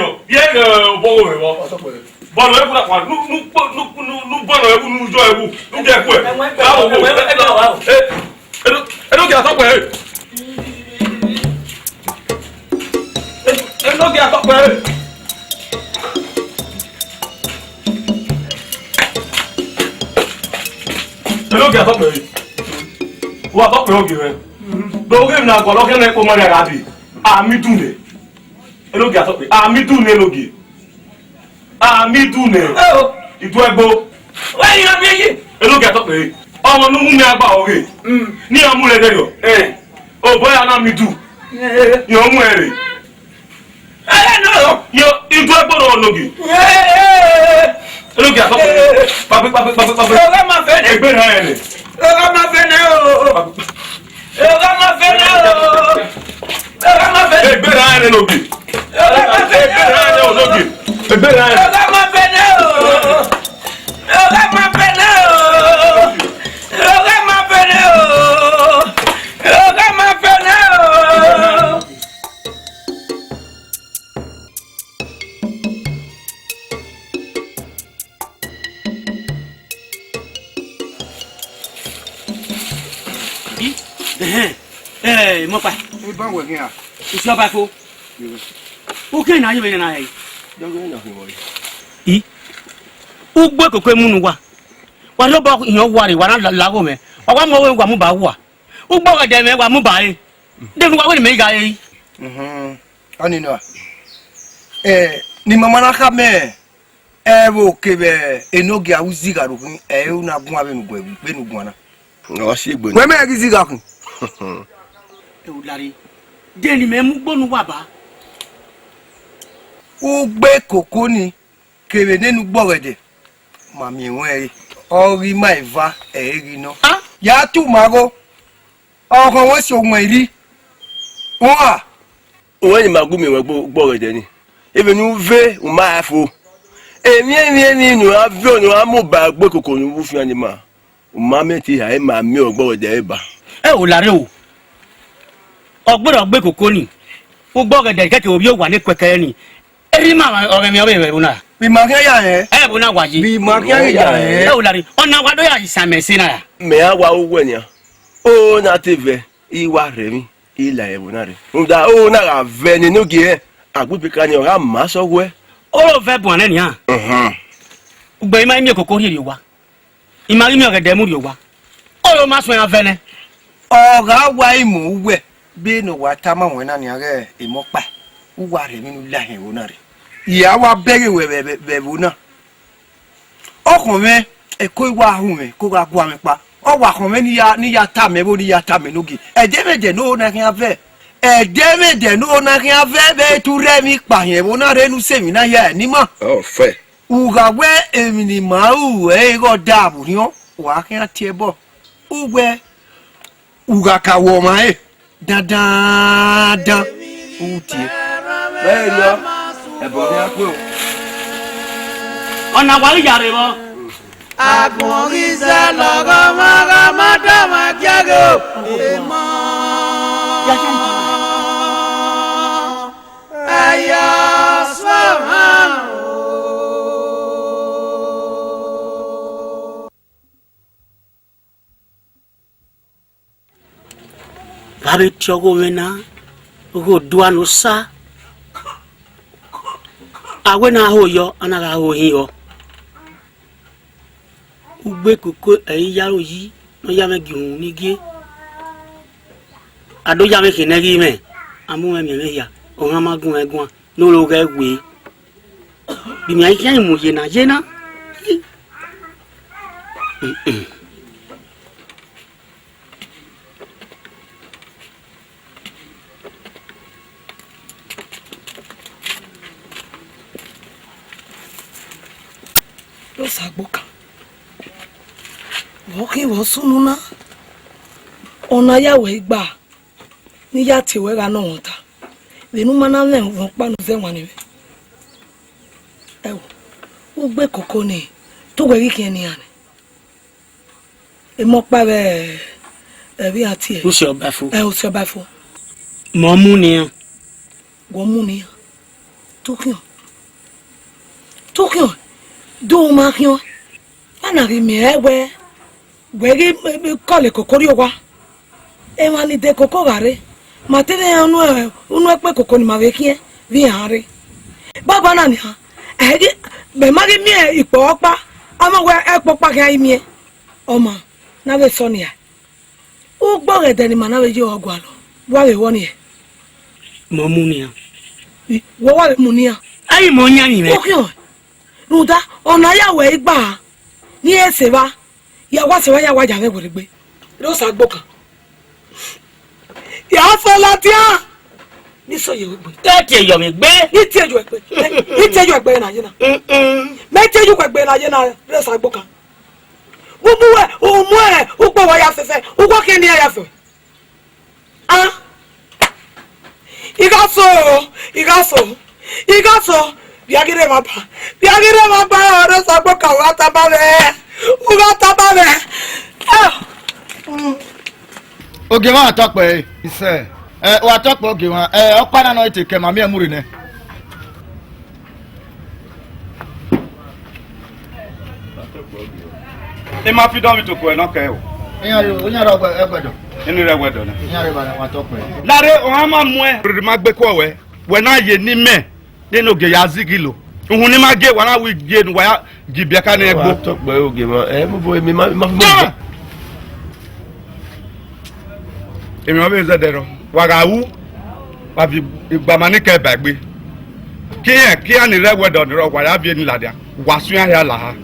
yọ, ye, eh, obọ ghe mwẹ vbọ. Bọlọ ẹwu na kua, nu, nu, nu, nu, nu bọlọ ẹwu, nu yọ ẹwu, nu jẹ ẹwu ẹ. Ẹwu ẹwu, ẹwu ẹwu, ẹwu ẹwu. Eh, eno, eno gia tọkpẹ, eh. Eno gia tọkpẹ, eh. Eno gia tọkpẹ, eh. Wa tọkpẹ ogie mwẹ. Do ghe na gọlọ kẹ na ekpo ma rẹ gha bi. Ami dun nẹ. Eno gia tọkpẹ, ami dun nẹ eno gie. Ami dun nẹ. Eo. Iduẹgbo. Wẹ iran miẹn yi. Eno gia tọkpẹ. Ọmọ ne u mu mẹ agba ọghe. Mm. Ne iran mu rẹ ẹdẹrriọ. Eh. Obọ ya na mi du. Eh. Iran mu ẹre. Eh, no. Yo, iduẹgbo rọ nogi. Eh. Eno gia tọkpẹ. Pagbe, pagbe, pagbe, pagbe. Ọgha ma fẹ nẹ. Egbe na ẹre. Ọgha ma fẹ nẹ o. Ọgha ma fẹ nẹ o. Ọgha ma fẹ nẹ. Egbe na ẹre nogi. Ọgha ma fẹ nẹ o. Egbe na ẹre nogi. Egbe na ẹre. Ọgha ma fẹ nẹ o. Ọgha ma fẹ nẹ o. Ọgha ma fẹ nẹ o. Ọgha ma fẹ nẹ o. Ẹhẹn, ẹ, Mọkpa. Eba wẹ khian. Isi ọba fo. Yẹwẹ. Oke na yevbe na hẹ. Dọghe na hẹ wọrẹ. I. Ugbo koko emu ne uwa. Wa rhie obọ yan uwa rre, wa na la, la gho mwẹ. Wa wa mu ọghe wa mu ba uwa. Ugbo ọghẹdẹ mwẹ wa mu ba ẹre. De ne uwa wẹ ne imẹ gha re. Mhm. Ọni nọ. Eh, ne imama na khama ẹvbo kevbe enogie a ru izigha ru khin, ẹ i re u na guan vbene u guan, vbene u guan na. Ọ si egbe. Wẹ mẹ ghi izigha khin. Ẹ u lare, de ne imẹ mu ugbo ne uwa ba. Ugbo koko ni kevbe nene ugbo ọghẹdẹ, ma miẹn ruẹn re, ọ ghi ma eva, ẹ i re ghi nọ. Ah? Ya tu ma gho, ọkhọn wẹ si owẹn rri. Uwa. Uwẹ ni ma gu miẹn ruẹn ugbo ọghẹdẹ ni. Emwi ne u ve, u ma ra fo. Emwi, emwi, emwi ne u ra viọ, ne u ra mu ba ugbo koko ne u wu fian ni ma. U ma miẹn te iha, ẹ ma miẹn ugbo ọghẹdẹ ẹre ba. Ẹ o lare o. Ọ gberra ugbo koko ni. Ugbo ọghẹdẹ kẹkẹ ovbi owa ne kuẹkẹrẹ ni. Erha ima ọmwẹmwẹ ọvbehe vbe ẹvbo na. Vbe ima khian ya rẹn? Ẹvbo na wa ye. Vbe ima khian ya rẹn? Ẹ o lare, ọna wa do ya isan mẹ ẹse na ra? Mẹ ra wa ru uwẹ nian. O na te vẹ, I wa rhẹ emwi, I la ẹvbo na rre. Rhunmwuda o na gha vẹ ne enogie rẹn, agbubika ni ọ gha ma sẹ ọghuẹ. Oro vẹ buan nẹ nian. Uhun. Ugbẹn ima i miẹn okoko rhie rrie owa. I ma ghi miẹn ọghẹdẹ mu rrie owa, oro ma suẹn iran vẹ nẹ. Ọ gha wa imẹ uwẹ, vbene ọ wa tama ruẹn na nian ghẹ emọ ọkpa, u wa rhie emwi ne u la hin ẹvbo na rre. I a wa bẹghe wẹ vbe, vbe, vbe ẹvbo na. Ọ khọn mwẹ, ẹko i wa hu mwẹ, ko gha gua mwẹ kpa. Ọ wa khọn mwẹ ne I ya, ne I ya tama ẹvbo, ne I ya tama enogie. Ẹdẹmwẹdẹ ne oro na khian vẹ. Ẹdẹmwẹdẹ ne oro na khian vẹ, vbe te u rhie emwi kpa hin ẹvbo na rre ne u sẹ emwi na hia ẹre ne ima. Ọ fẹ. U gha wẹ emwi ne ima ru ẹre ighẹ ọ da vbe orhiọn, wa khian tie ẹbọ. Uwẹ, u gha ka wẹ ọmwa ẹre dandandan, u tie. Vbe erriọ, ẹbọ khian kpe o. Ọna wa ghi ya rre vbọ. Agbọn ghi zẹ lọghọmwa gha ma da ọmwa giẹghe o, emọ. Ẹyọ sọ mwa o. Etiọghọ mwẹ na, ghe odua ne Osa, a wẹ ne a ho yọ, a na gha ho hin yọ. Ugbe koko ẹ i ya aro yi, ne ọ ya mwẹ gie uhunmwu ni gie. A do ya mwẹ khin nẹ ghi mwẹ, a mu mwẹ miẹn mwẹ hia, ọmwa ma gun mwẹ guan, ne ọ ro ghẹ we. Bi mẹ a i khian mu ye na, ye na. Osa gbokan, vbe ọ khin vbe ọ sunu na, ọ na ya wẹ igba, ne I ya tie ruẹ gha nọ mwẹ ọta, vbene u ma na mwẹ ẹmwẹ ọkpa ne u zẹ wan ne mwẹ. Ẹo, ugbe koko nii, te uwẹ ghi khian ne iran nẹ. Emọ ọkpa vbe ẹvbo iran tie. Usi ọba fo. Ẹ, usi ọba fo. Mẹ ọ mu ne iran. Wẹ ọ mu ne iran. Tokhian. Tokhian. Do ma khian. Wa na ghi miẹn wẹ, wẹ ghi kọlọ koko rrie owa. Emwa ni de koko gha rre, ma te rre iran unu, unu ẹkpo koko ne ima vbe khiẹn vbe iran rre. Banbanna nian, ẹ ghi, mẹ ma ghi miẹn ikpọ ọkpa, ọ ma wẹ ẹkpo ọkpa khian i miẹn. Ọma, ne a vbe sọ nia. Ugbọghẹdẹ ne ima na vbe ye ọre gualọ, wa vbe wọ nian. Mẹ ọ mu nian. Wẹ wa vbe mu nian. Ẹi mẹ ọ yan mwẹ. Okhian, rhunmwuda, ọna ya wẹ igba, ne irẹn sẹ evba, ya wa sẹ evba, ya wa ya mwẹ werriegbe. Rẹ Osa gbokan. Ya fẹ ladian. Ne I sẹ ye egbe. Te tie yọ mwẹ egbe. Ne I tie yọ egbe. Ne I tie yọ egbe na ye na. Mm-mm. Mẹ tie yọ egbe na ye na, rẹ Osa gbokan. Mu mu wẹ, u mu ẹ, u kpọ wa ya fẹfẹ, u wa khian ne iran ya fẹ. Ah. I gha sẹ o, I gha sẹ o, I gha sẹ o, vbe a ghi rre emwa ba, vbe a ghi rre emwa ba, ọre Osa gbokan u gha tama mwẹ, u gha tama mwẹ. Ah. Mm. Ogie mwa tọkpẹ ẹre. Isẹ. Ẹ, wa tọkpẹ ogie mwa. Ẹ, ọkpa na nọ te kẹ ma miẹn mu rre nẹ. I ma fi dọmwẹ toko ẹre nọ kẹ o. Iran rre, iran rre ẹgbẹdọ. Eni rre ẹgbẹdọ nẹ. Iran rre ba wa tọkpẹ. Lare, ọmwa ma muẹn. Rere ma gbe kuọ wẹ, wẹ na ye ne imẹ, ne Enogie ya zigilo. Uhunmwu ne ima gie, wa na ru igie ne uwa ya gie ibiẹka ne irẹn gbo. Wa tọkpẹ ogie mwa, ẹ, mu bo, emi ma, ma fi mu. Emwi ọvbehe zẹdẹ rrọọ, wa gha ru, wa viọ igbama ni kẹ ba egbe. Ke iran, ke iran ni rre ẹwẹdọ ni rrọọ, wa ya viọ eni ladian, wa suẹn iran hia la ha.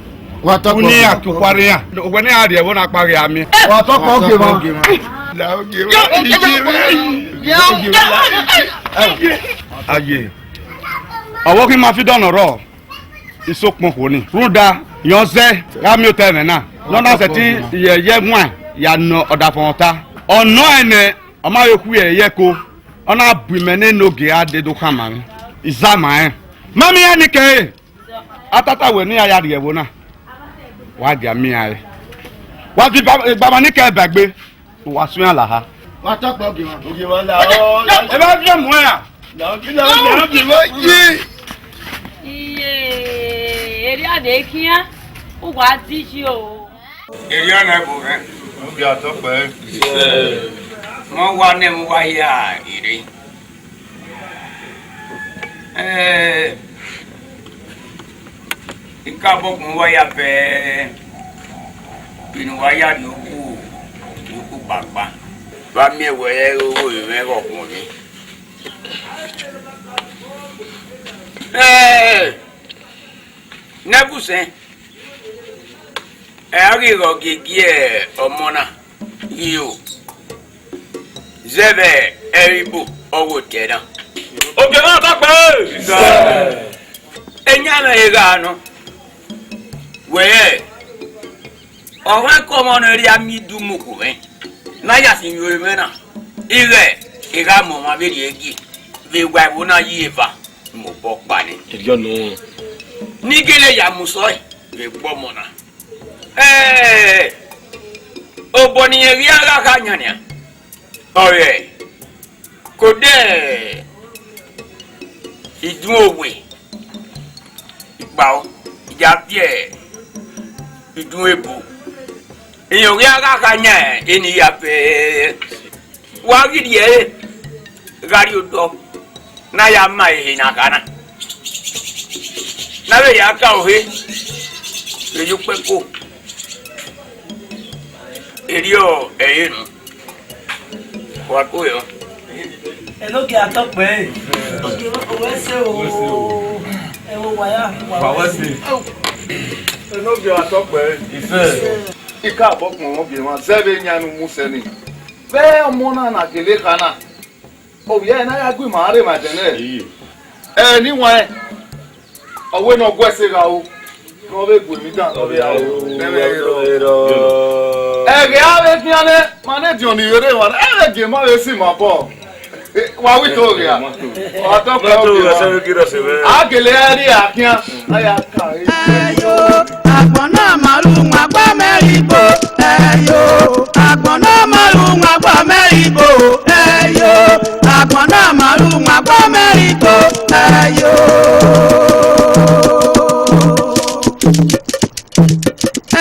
Wa tọkpẹ. Unu iran ke okhuarre iran, owẹ ne iran rhie ẹvbo na kpa ghi a miẹn. Wa tọkpẹ ogie mwa. La ogie mwa. Aye, ọvbokhan ima fi dọnọ rrọọ. Isokpọn okhuo ni. Rhunmwuda, rẹn ọ zẹ gha miẹn otọ ẹmwẹ na, ne ọ na sẹtin ye ẹwaẹn ya nọ ọdafẹn ọta. Ọ nọ ẹn nẹ, ọ ma vbe khu ẹre ye ẹko, ọ na bu imẹ ne Enogie gha dee do khama mwẹ. I zama rẹn. Ma miẹn iran ni kẹre, a tata wẹ ne iran ya rhie ẹvbo na, wa dia miẹn iran re. Wa viọ igbama ni kẹ ba egbe. Wa suẹn iran la ha. Wa tọkpẹ ogie mwa. Ogie mwa la. Ẹ bá fi mu ẹ ra? La ogie la ogie la ogie mwa ye. Iye, erriọ ne khian, uwa di yi o. Erriọ na bu rẹ. Ogie a tọkpẹ. Mọ wa ne mu wa hia ire. Ẹ, ikabọ gun wa ya vẹ, inu wa ya rhie oku, oku kpakpa. Vbe a miẹn wẹ ẹ i ru oghomwẹ mwẹ ghẹ ọkhuọnmwi. Ẹ, ne ẹbusẹn, ẹ a ghi rhọ giegie ọmọ na. Iyo, zẹvbe ẹre ibo ọ wo tẹ na. Ogie mwa tọkpẹ. Eyan mwẹ gha nọ, wẹ ọmwa kọmọ ne erriọ miẹn idumu ku mwẹ, ne a ya sin ye mwẹ na, ighẹ I gha mu ọmwa vberriọ gie vbe wa ẹvbo na yi eva mu obọ kpa nẹ. Erriọ nọ. Ne I gele ya mu sọe vbe egbe ọmọ na. Ẹ, obọ ne irẹn ghi a gha kha yan nian, ọre ke odẹ idun owe ikpao, ya viẹ idun ebo. Irẹn ghi a gha kha yan eni ya fẹ. Wa ghi rhie ẹre gha rrie odọ ne a ya ma ehe ne a kha na, ne a vbe ya ka ohe vbe ye ukpẹko. Erriọ ẹre nọ, wa ko yọ. Enogie atọkpẹ ẹre, owẹ sẹ o, ẹvbo wa ya wa wẹ sẹ. Enogie atọkpẹ ẹre. Isẹ. Ika abọ kpọnmwẹ ogie mwa zẹ vbe yan ne u mu sẹ ni. Vbe ọmọ na na gele kha na, ovbi ẹre na ya gu ima rre emwa ẹdẹnẹrẹ. Ẹ ne iwẹn, ọ wẹ ne ọ gu ẹse gha ru, ne ọ vbe gu emwi dan ne ọ vbe gha ru. Ẹghẹ a vbe khian nẹ, ma ne ediọn ni vbe rre emwa na, ẹ vbe gie ma vbe si ima obọ. Wa wi to ghe a? Ọ tọ pẹ ogie mwa. A gele ẹre a khian, a ya ka ẹre. Ẹyo, agbọn na ma ru wọn gba mẹ rre igbo. Ẹyo, agbọn na ma ru wọn gba mẹ rre igbo. Ẹyo, agbọn na ma ru wọn gba mẹ rre igbo. Ẹyo.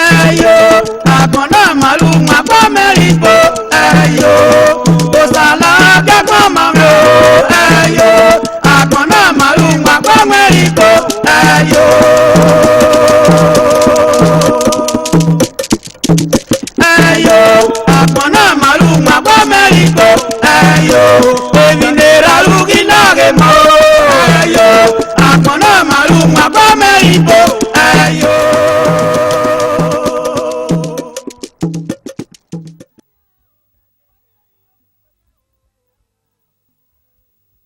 Ẹyo, agbọn na ma ru wọn gba mẹ rre igbo. Ẹyo, Osala gie agbọn ma mwẹ o. Ẹyo, agbọn na ma ru wọn gba mẹ rre igbo. Ẹyo. Ẹyo, agbọn na ma ru wọn gba mẹ rre igbo. Ẹyo, emwi ne erha ru ghi na ghe ma o. Ẹyo, agbọn na ma ru wọn gba mẹ rre igbo.